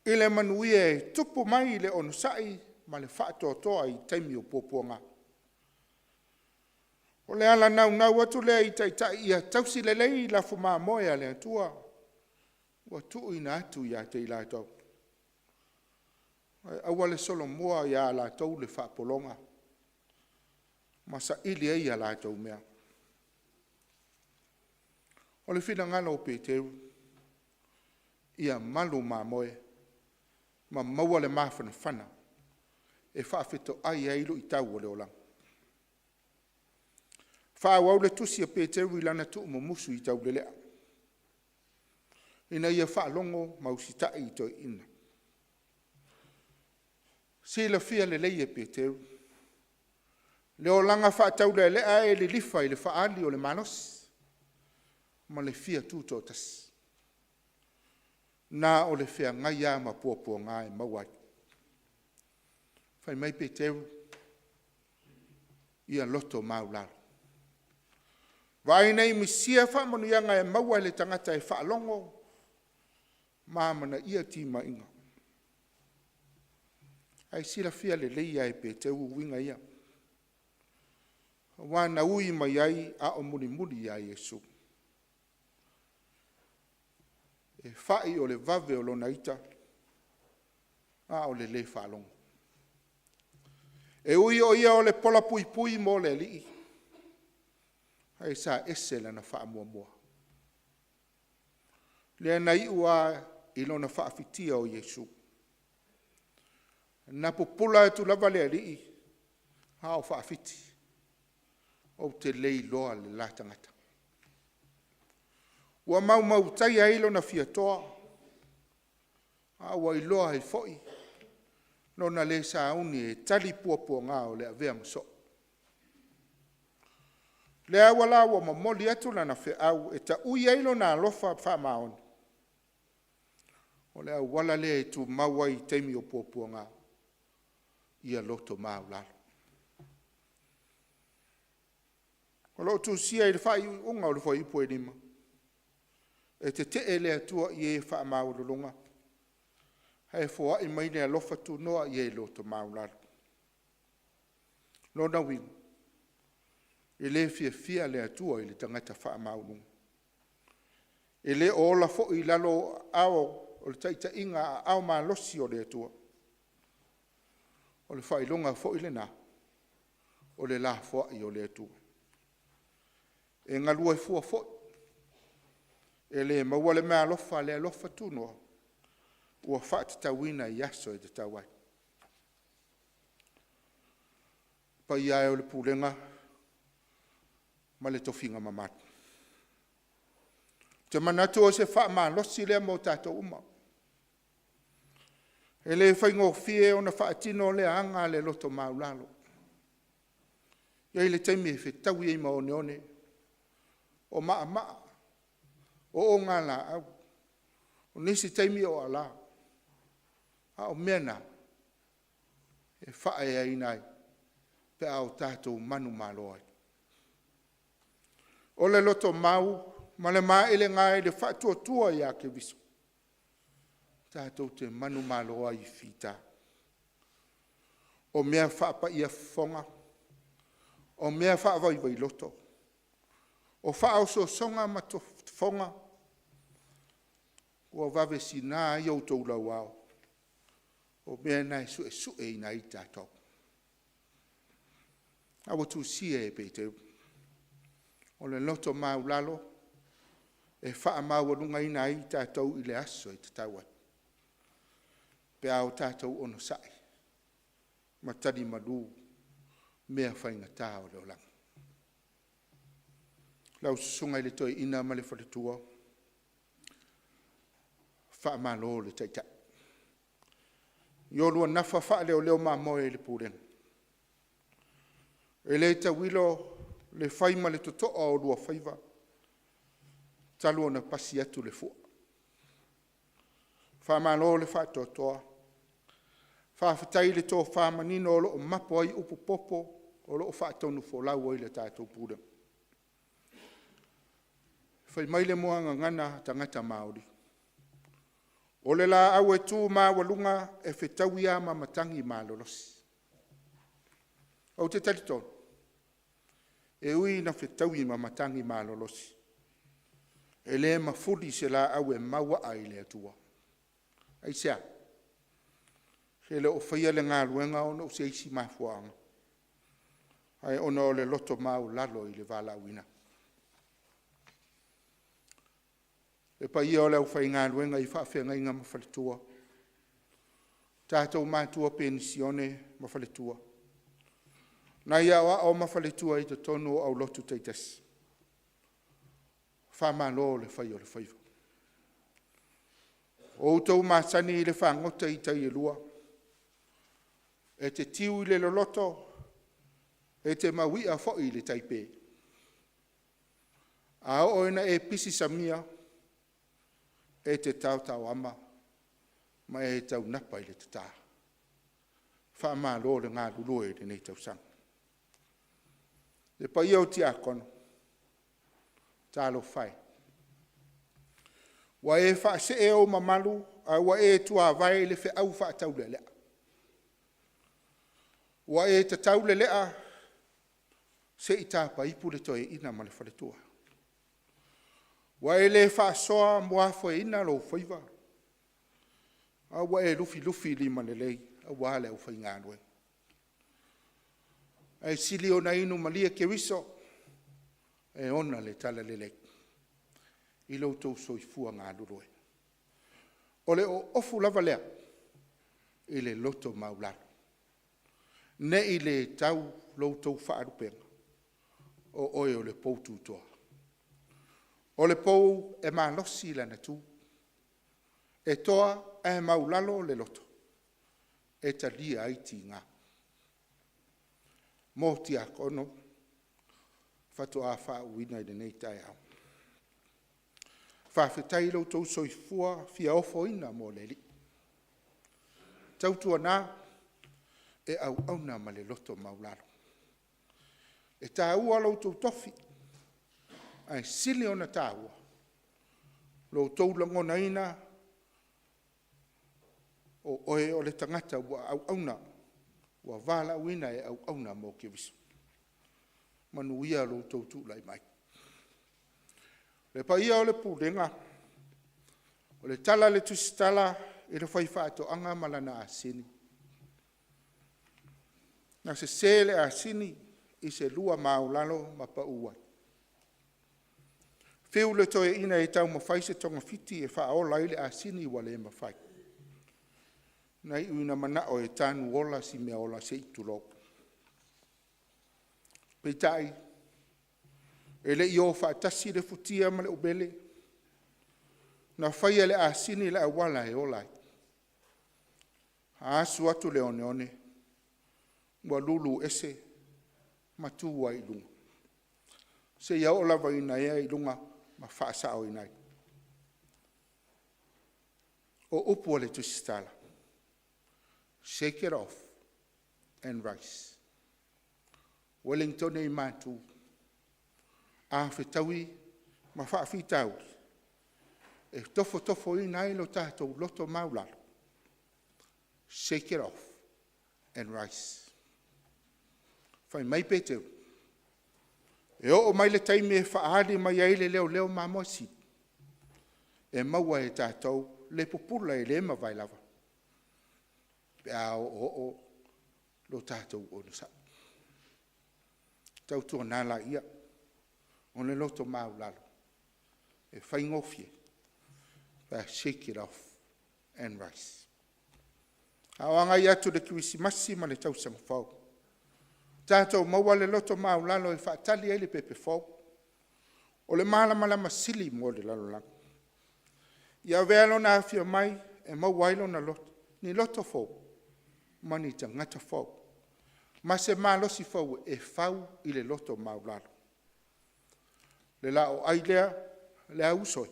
i le manuia e tupu mai i le onosai ma le faatoatoa i taimi o puapuaga. O le ala naunau atu lea i Taitai ia tausi lelei lafu mamoe a le Atua ua tuuina atu ia te i latou, ae aua le solomua ia i latou le faapologa ma saili ai a latou mea. O le finagalo o Peteru, ia malu mamoe ma maua le mafanafana e faafetoai ai luitau o le olaga. E faaauau le tusi a Peteru i lana tuumumusu i taulelea, ina ia faalogo ma usitai i toeaiina. E silafia lelei e Peteru le olaga faataulelea e lilifa i le faaali o le malosi ma le fia tutoatasi. Na o le feagai lava ma puapuaga e maua ai. Fai mai Peteru, ia loto maualalo. Vaai ne i misia faamanuiaga e maua e le tagata e faalogo ma amanaia timaiga. Ae silafia lelei lava e Peteru uiga ia, aua na ui mai ai a o mulimuli ia Iesu. E fai o le vave o lona ita, a o le lē faalogo. E ui o ia o le polapuipui mo le alii, ae sa ese lana faamuamua, lea na iu lava i lona faafitia o Iesu. Na pupula atu lava le alii a o faafiti. Ou te le iloa le la tagata. Ua maumautaia ai lona fiatoa, a ua iloa ai foi lona le sauni e tali puapuaga o le avea ma soo. Lea ua la ua momoli atu lana feau e taui ai lona alofa faamaoni, o le auala lea e tumau ai i taimi o puapuaga, ia loto maualalo. O lo o tusia i le faaiuiuga o le Fuaiupu e 5, e tetee le Atua i e faamaualuluga, ae foai mai le alofa tunoa i e loto maualalo. Lona uiga, e le fiafia le Atua i le tagata faamaualuluga. E le o ola foi i lalo o aao o le taitaiga aao malosi o le Atua. O le faailoga foi lena o le lafoai o le Atua. E galue fua foi, e le maua le meaalofa a le alofa tunoa ua faatatauina i aso e tatau ai. Le paia e o le Pulega ma le tofiga mamalu, ou te manatu o se faamalosi lea mo tatou uma. E le faigofie ona faatino lea aga a le loto maualalo. E i ai le taimi e fetaui ai ma oneone, o maamaa, o ogalaau, o nisi taimi o ala, a o mea na e faaeaina ai pe a o tatou manumalo ai. O le lotomau ma le maelega i le faatuatua ia Keriso tatou te manumalo ai i fita. O mea faapaia fofoga, o mea faavaivai loto, o faaosoosoga ma tofotofoga ua vavesina ai outou lauao, o mea na e suesueina ai tatou. A ua tusia e Peteru, o le loto maualalo e faamaualugaina ai tatou i le aso e tatau ai, pe a o tatou onosai ma talimalu mea faigata o le olaga. Lau Susuga i le Toeaina ma le faletua, faamalo le taitai. I oulua nafa faaleoleo mamoe i le pulega, e le tauilo le fai ma le totoa o oulua faiva talu ona pasi atu le fua. Faamalo le faatoatoa, faafetai i le tofa manino o lo o mapo ai upu popo o lo o faatonufolau ai le tatou Pulega. Fai mai le muagagana a tagata maoli, “O le laau e tu maualuga, e fetaui lava ma matagi malolosi.” Ou te talitonu, e ui ina fetaui ma matagi malolosi, e le mafuli se laau e mauaa i le Atua. Aisea? E le o faia le galuega ona o se isi mafuaaga, ae ona o le loto maualalo i le valaauina. Le paia o le aufaigaluega i faafeagaiga ma faletua, tatou matua penisione ma faletua, nai aoao ma faletua i totonu o aulotu taitasi, faamalo le fai o le faiva. O outou masani i le fagota i tai e lua, e te tiu i le loloto, e te mauia foi i le tai pe. A oo ina e pisi samia, e te taotaoama ma e taunapa i le tata. Faamalo le galulue i lenei tausaga. Le paia o tiakono, talofa e, ua e faasee ou mamalu ae ua e tuavae i le feau faataulealea. Ua e tatau le lea se i tapaipu le toeaina ma le faletua. Ua e le faasoa muafoeina lou faiva, a ua e lufilufi limalelei aua le aufaigaluega. Ae sili ona inu malie Keriso e ona le talalelei i lo outou soifua galulue. O le oofu lava lea i le loto maualalo, ne i le tau lo outou faalupega, O oe o le poututoa. O le pou e malosi lana tu, e toa ae maulalo le loto, e talia ai tiga. Mo tiakono faatoa faauuina i lenei taeao. Faafetai i lo outou soifua fia ofoina mo le Alii. Tautuana, e auauna ma le loto maualalo. E taua lo outou tofi, ae sili ona taua lo outou lagonaina o oe o le tagata ua auauna, ua valaauina e auauna mo Keriso. Manuia lo outou tulai mai. Le paia o le Pulega, o le tala a le Tusitala i le faifaatoaga ma lana asini, na sese le asini i se lua maualalo ma pau ai. Fiu le toeaina e taumafai se togafiti e faaola ai le asini ua le mafai. Na iu ina manao e tanu ola si meaola se i tulou. Peitai, e le i o faatasi le futia ma le umele. Na faia e le asini le auala e ola ai. A asu atu le oneone, ua lulu ese ma tu ai i luga, seia oo lava ina ea i luga ma faasaoina ai. O upu a le Tusitala, shake it off and rise. Ueligitone i matu, a fetaui ma faafitauli, e tofotofoina ai lo tatou loto maualalo, shake it off and rise. Fai mai Peteru, e oo mai le taimi e faaali mai ai le leoleo mamoe sili, e maua e tatou le pupula e le mavae lava, pe a oooo lo tatou onosai. Tautuana laia, o le loto maualalo, e faigofie, pe a shake it off and rise. A o agai atu i le Kerisimasi ma le tausaga fou, tatou maua le loto maualalo e faatali ai le pepe fou, o le malamalama sili mo le lalolagi. Ia avea Lona afio mai e maua ai lona loto, ni loto fou ma ni tagata fou, ma se malosi fou e fau i le loto maualalo. Le laoai lea, le auso e,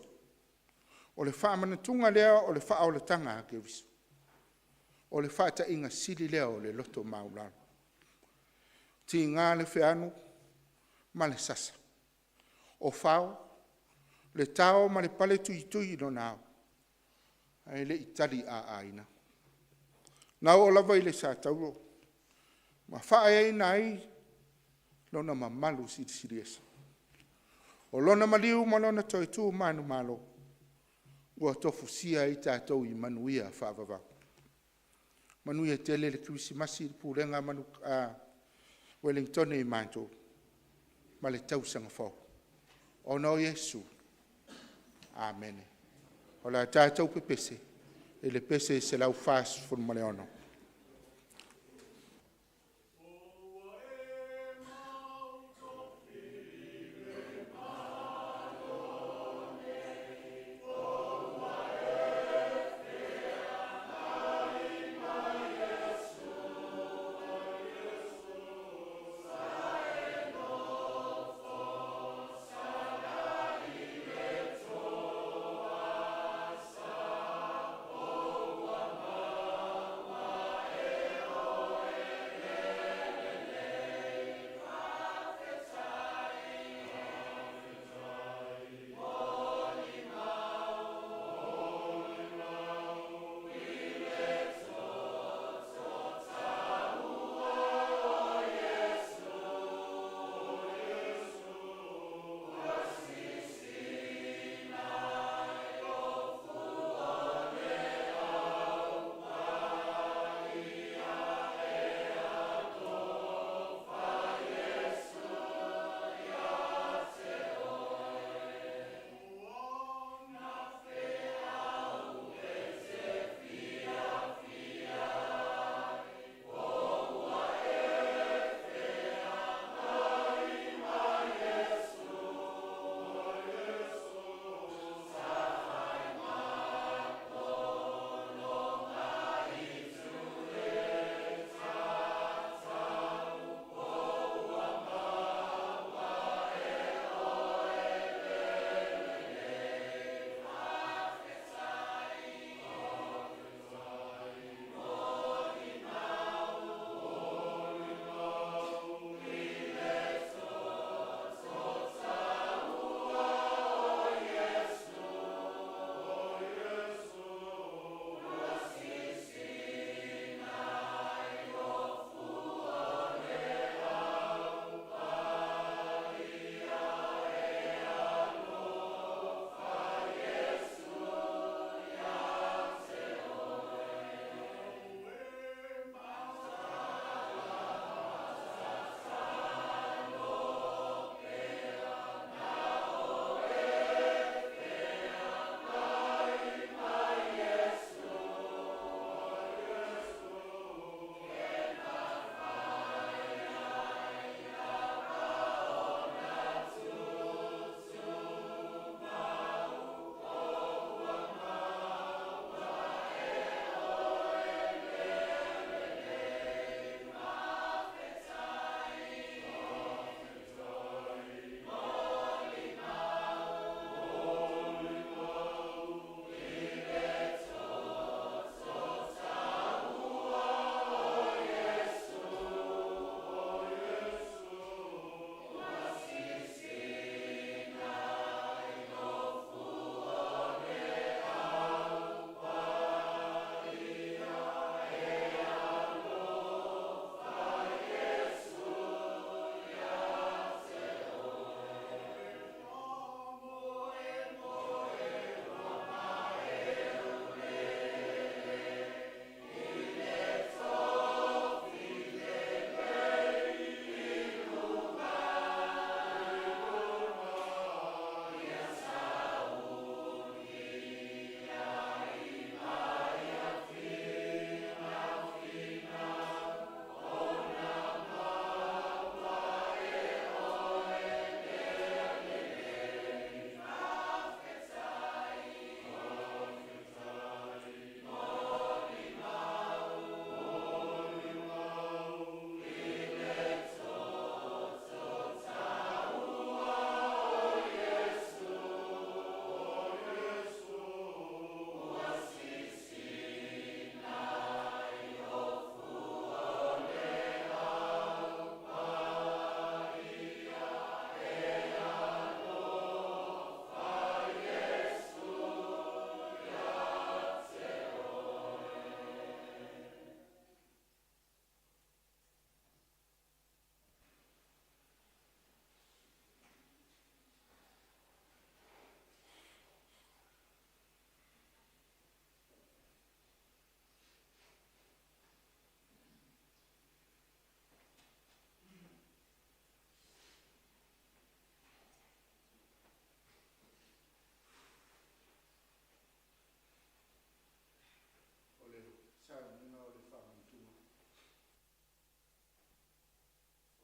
o le faamanatuga lea o le faaolataga a Keriso. O le faataiga sili lea o le loto maualalo. Tiga le feanu ma le sasa, o fao, le tao ma le paletuitui i lona ao, ae le i taliaaina. Na oo lava i le satauro ma faaeaina ai lona mamalu silisiliese. O lona maliu ma lona toe tu manumalo, ua tofusia ai tatou i manuia faavavau. Manuia tele le Kerisimasi i le pulega a Ueligitone i matou ma le tausaga fou. Ona o Iesu. Amene. O le a tatou pepese i le pese 146.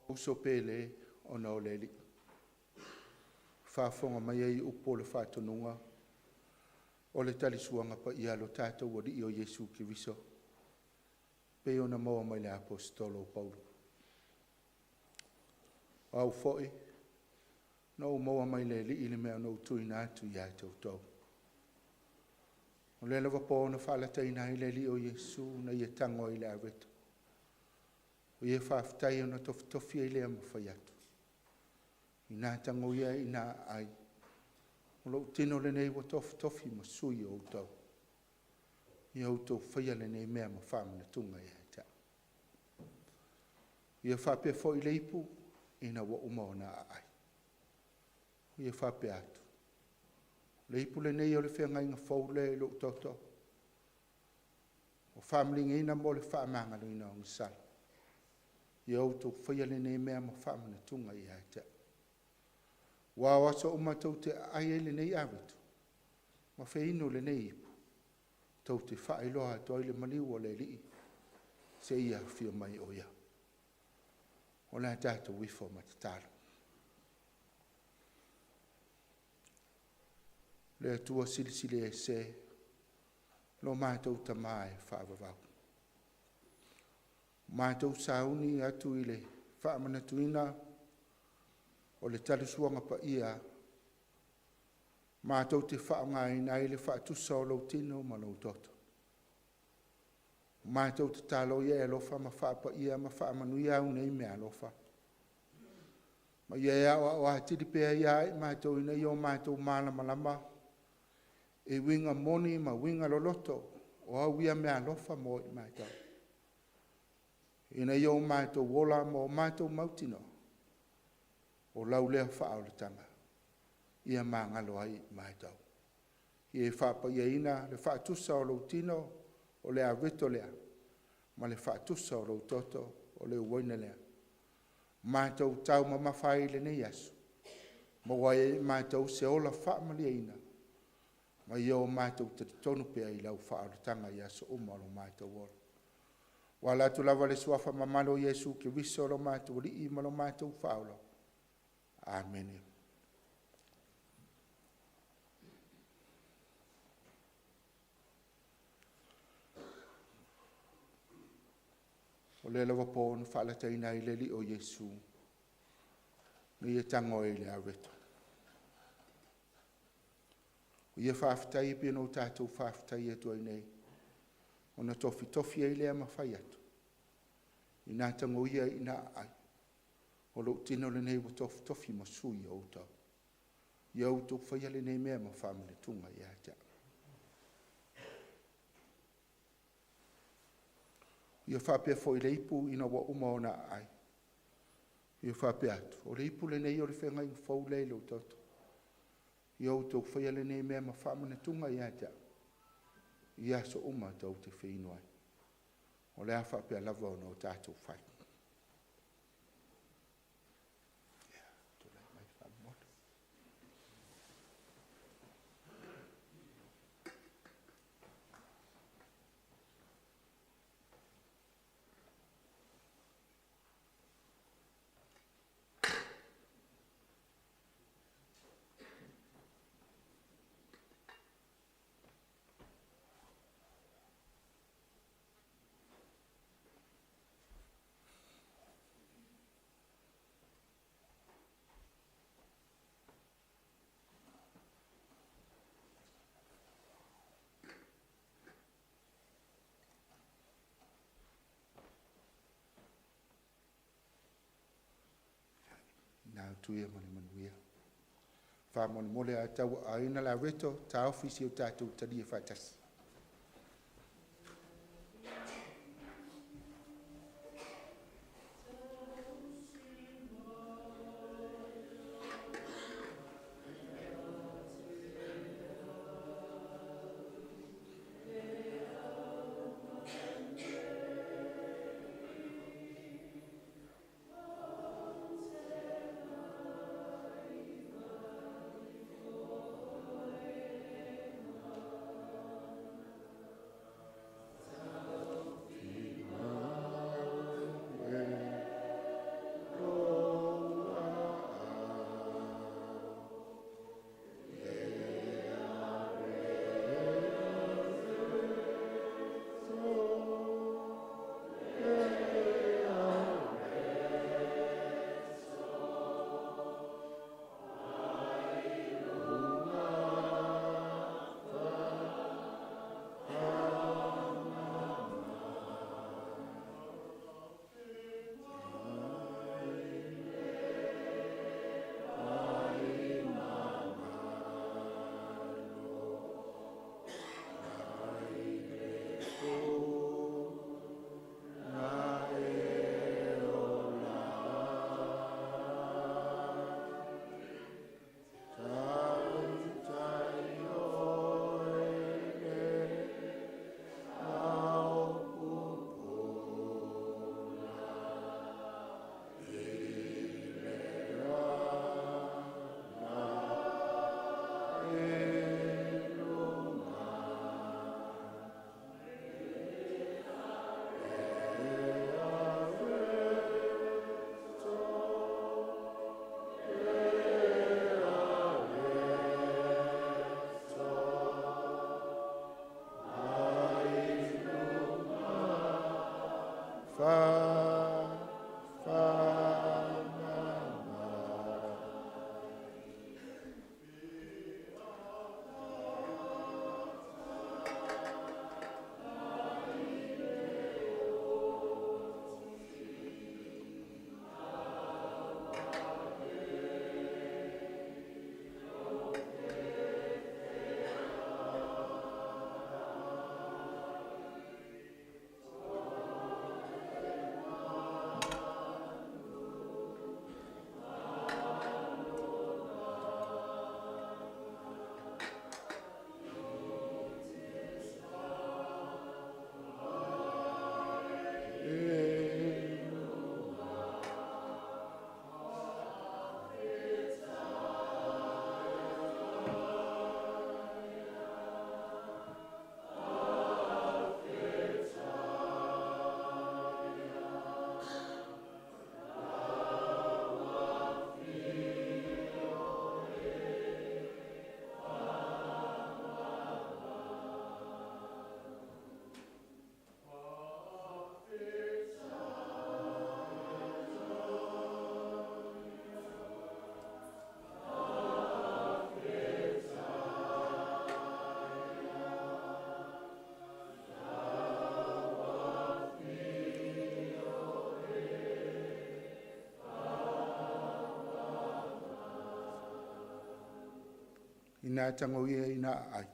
Uso pele ona o le Alii, faafofoga mai ai upu o le faatonuga o le talisuaga paia a lo tatou Alii o Iesu Keriso, pei ona maua mai le Aposetolo o Paulo. O au foi, na ou maua mai le Alii le mea na ou tuuina atu ia te outou. O lea lava po na faalataina ai le Alii o Iesu na ia tago ai i le aveto, o ia faafetai ona tofitofi ai lea ma fai atu. Ina tago ia ina aai, o lou tino lenei ua tofitofi ma sui o outou. Ia outou faia lenei mea ma faamanatuga ia te au. Ia faapea foi le ipu ina ua uma ona aai. Ia faapea atu, le ipu lenei o le feagaiga fou lea i lou toto. Ua faamaligaina mo le faamagaloina o gasala. Ia outou faia lenei mea ma faamanatuga ia te au. Ua o aso uma tou te aai ai lenei aveto, ma feinu lenei ipu, tou te faailoa atu ai le maliu o le Alii, se ia afio mai o ia. O le a tatou ifo ma tatalo. Le Atua silisili ese, lo matou tamā e faavavau. Matou sauni atu i le faamanatuina o le talisuaga paia, matou te faaaogaina ai le faatusa o lou tino ma lou toto. Matou tatalo ia e alofa ma faapaia ma faamanuia au nei meaalofa. Ma ia e aoao atili pea ia i matou ina ia o matou malamalama e uiga moni ma uiga loloto o au ia meaalofa mo i matou. Ina ia o matou ola ma o matou mautinoa, o lau lea faaolataga, ia magalo ai i matou. Ia e faapaiaina le faatusa o lou tino o le aveto lea, ma le faatusa o lou toto o le uaina lea. Matou taumamafa ai i lenei aso, maua ai e matou se ola faamalieina, ma ia o matou talitonu pea i lau faaolataga i aso uma o lo matou ola. Ua ala atu lava le suafa mamalu o Iesu Keriso lo matou Alii ma lo matou Faaola. Amene. O lea lava po na faalataina ai le Alii o Iesu, na ia tago ai i le aveto. O ia faafetai e pei ona o tatou faafetai atu ai nei, ona tofitofi ai lea ma fai atu, ina tago ia ina aai, o lou tino lenei ua tofitofi ma sui o outou. Ia outou faia lenei mea ma faamanatuga ia te au. Ia faapea foi le ipu ina ua uma ona aai. Ia faapea atu, o le ipu lenei o le feagaiga fou lea i lou toto. Ia outou faia lenei mea ma faamanatuga ia te au, i aso uma tou te feinu ai. O le a faapea lava ona o tatou fai. Ia, tulai mai faamolemole. Na atu ia ma le manuia. Faamolemole a tauaaoina le aveto, taofi si o tatou talia faatasi. Ina e tago ia ina aai.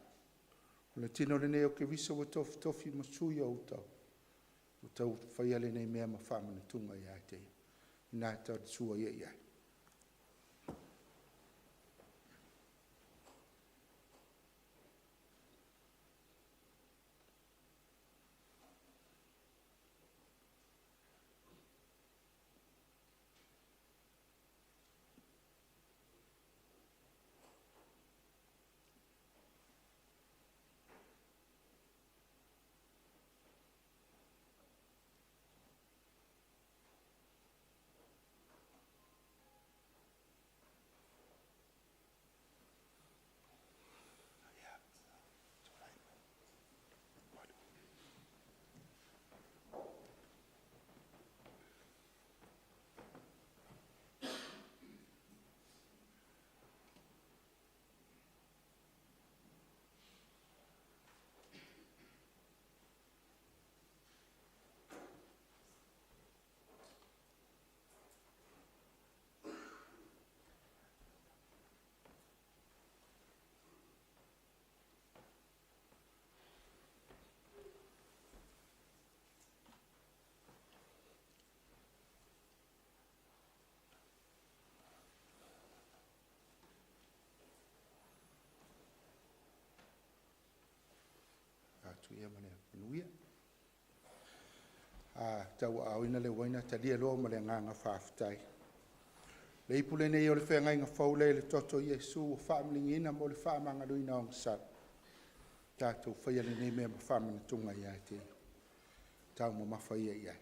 O le tino lenei o Keriso ua tofitofi ma sui o outou. Ua tau faia lenei mea ma faamanatuga ia te ia. Ina e tau ia i ai. Atu ia ma le manuia. A tauaaoina le uaina, talia loa ma le agaga faafetai. Le ipu lenei o le feagaiga fou lea i le toto o Iesu ua faamiligiina mo le faamagaloina o aga sala. Tatou faia lenei mea ma faamanatuga ia te ia. Taumamafa ia i ai.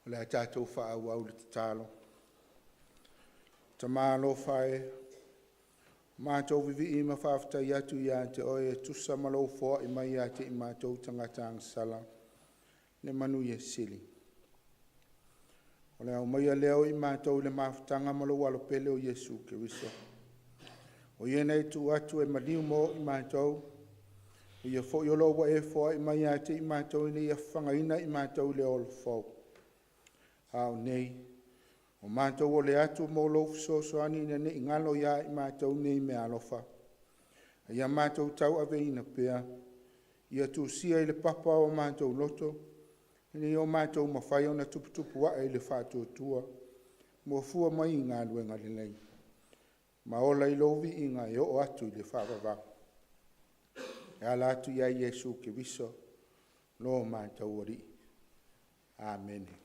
O le a tatou faaauau le tatalo. Tama alofa e, matou vivii ma faafetai atu ia te Oe e tusa ma Lou foai mai ia te i matou tagata agasala le manuia sili. O le aumaia lea o i matou i le mafutaga ma Lou Alo pele o Iesu Keriso. O Ia na e tuu atu e maliu mo i matou, o Ia foi o lo o ua e foai mai ia te i matou ina ia fafagaina i matou i le ola fou. A o nei, o matou ole atu mo Lou fesoasoani ina ne i galo ia i matou nei meaalofa, a ia matou tauaveina pea, ia tusia i le papa o matou loto, ina ia o matou mafai ona tuputupu ae i le faatuatua, ua fua mai i galuega lelei, ma ola i Lou viiga e oo atu i le faavavau. E ala atu ia Iesu Keriso lo matou Alii. Amene.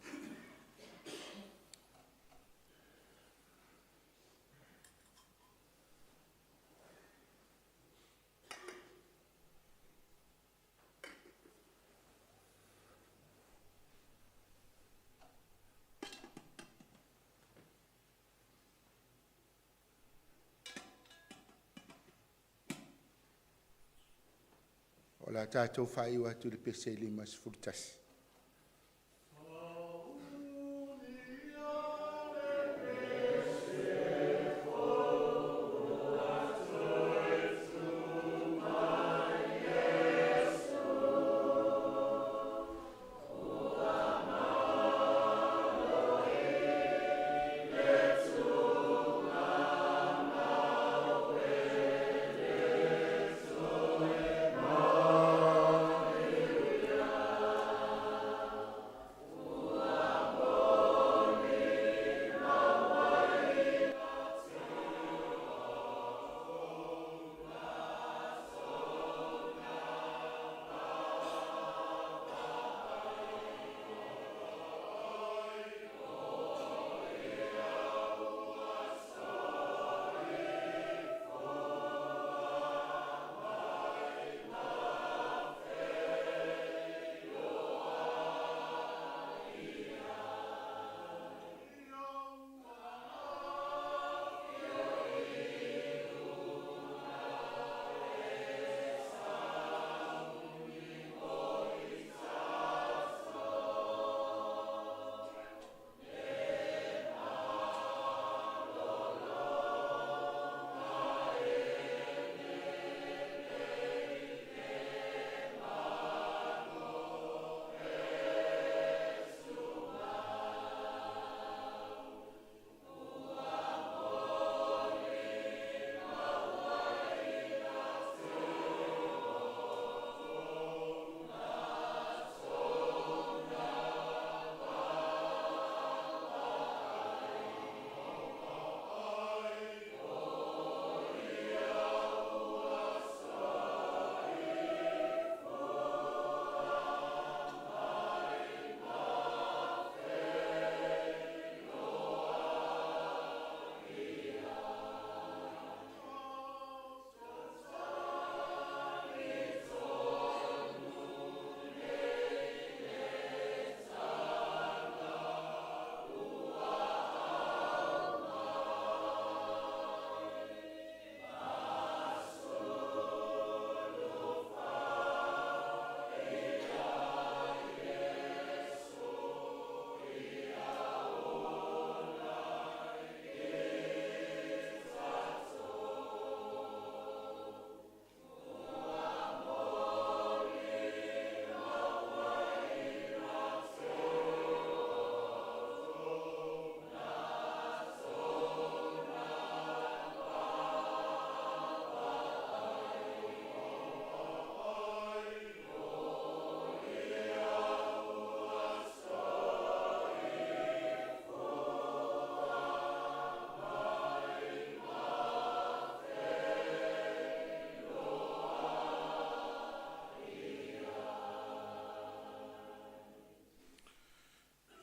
O le a tatou faaiu atu i le pese e 51.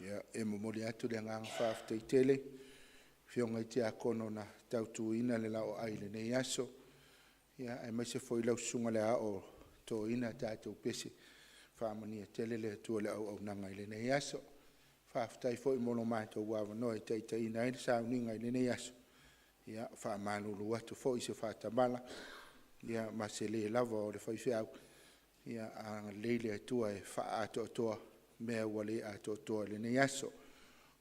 Ia, e momoli atu le agaga faafetai tele i Afioga i Tiakono na tautuina le laoai i lenei aso, ia aemaise foi lau Susuga i le Aao Toeaina tatou pese. Faamanuia tele le Atua i le auaunaga i lenei aso. Faafetai foi mo lo matou avanoa e taitaiina ai le sauniga i lenei aso. Ia, faamalulu atu foi i se faatamala ma se le lava o le faifeau, ia agalelei le Atua e faaatoatoa mea ua le atoatoa i lenei aso.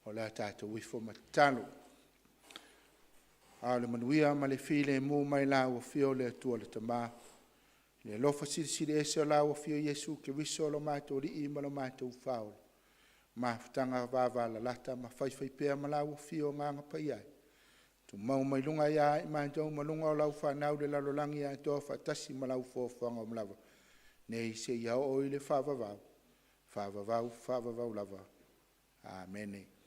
O le a tatou ifo ma tatalo. A o le manuia ma le filemu mai lau Afio o le Atua le Tama, le alofa Silisili Ese o lau Afio Iesu Keriso o lo matou Alii ma lo matou Faaola, mafutaga vavalalata ma faifaipea ma lau Afio Agaga Paia e, tumau mai luga ia i matou ma luga o lau fanau i le lalolagi atoa faatasi ma lau foafoaga omlava, nei seia oo i le faavavau, faavavau, faavavau lava. Amene.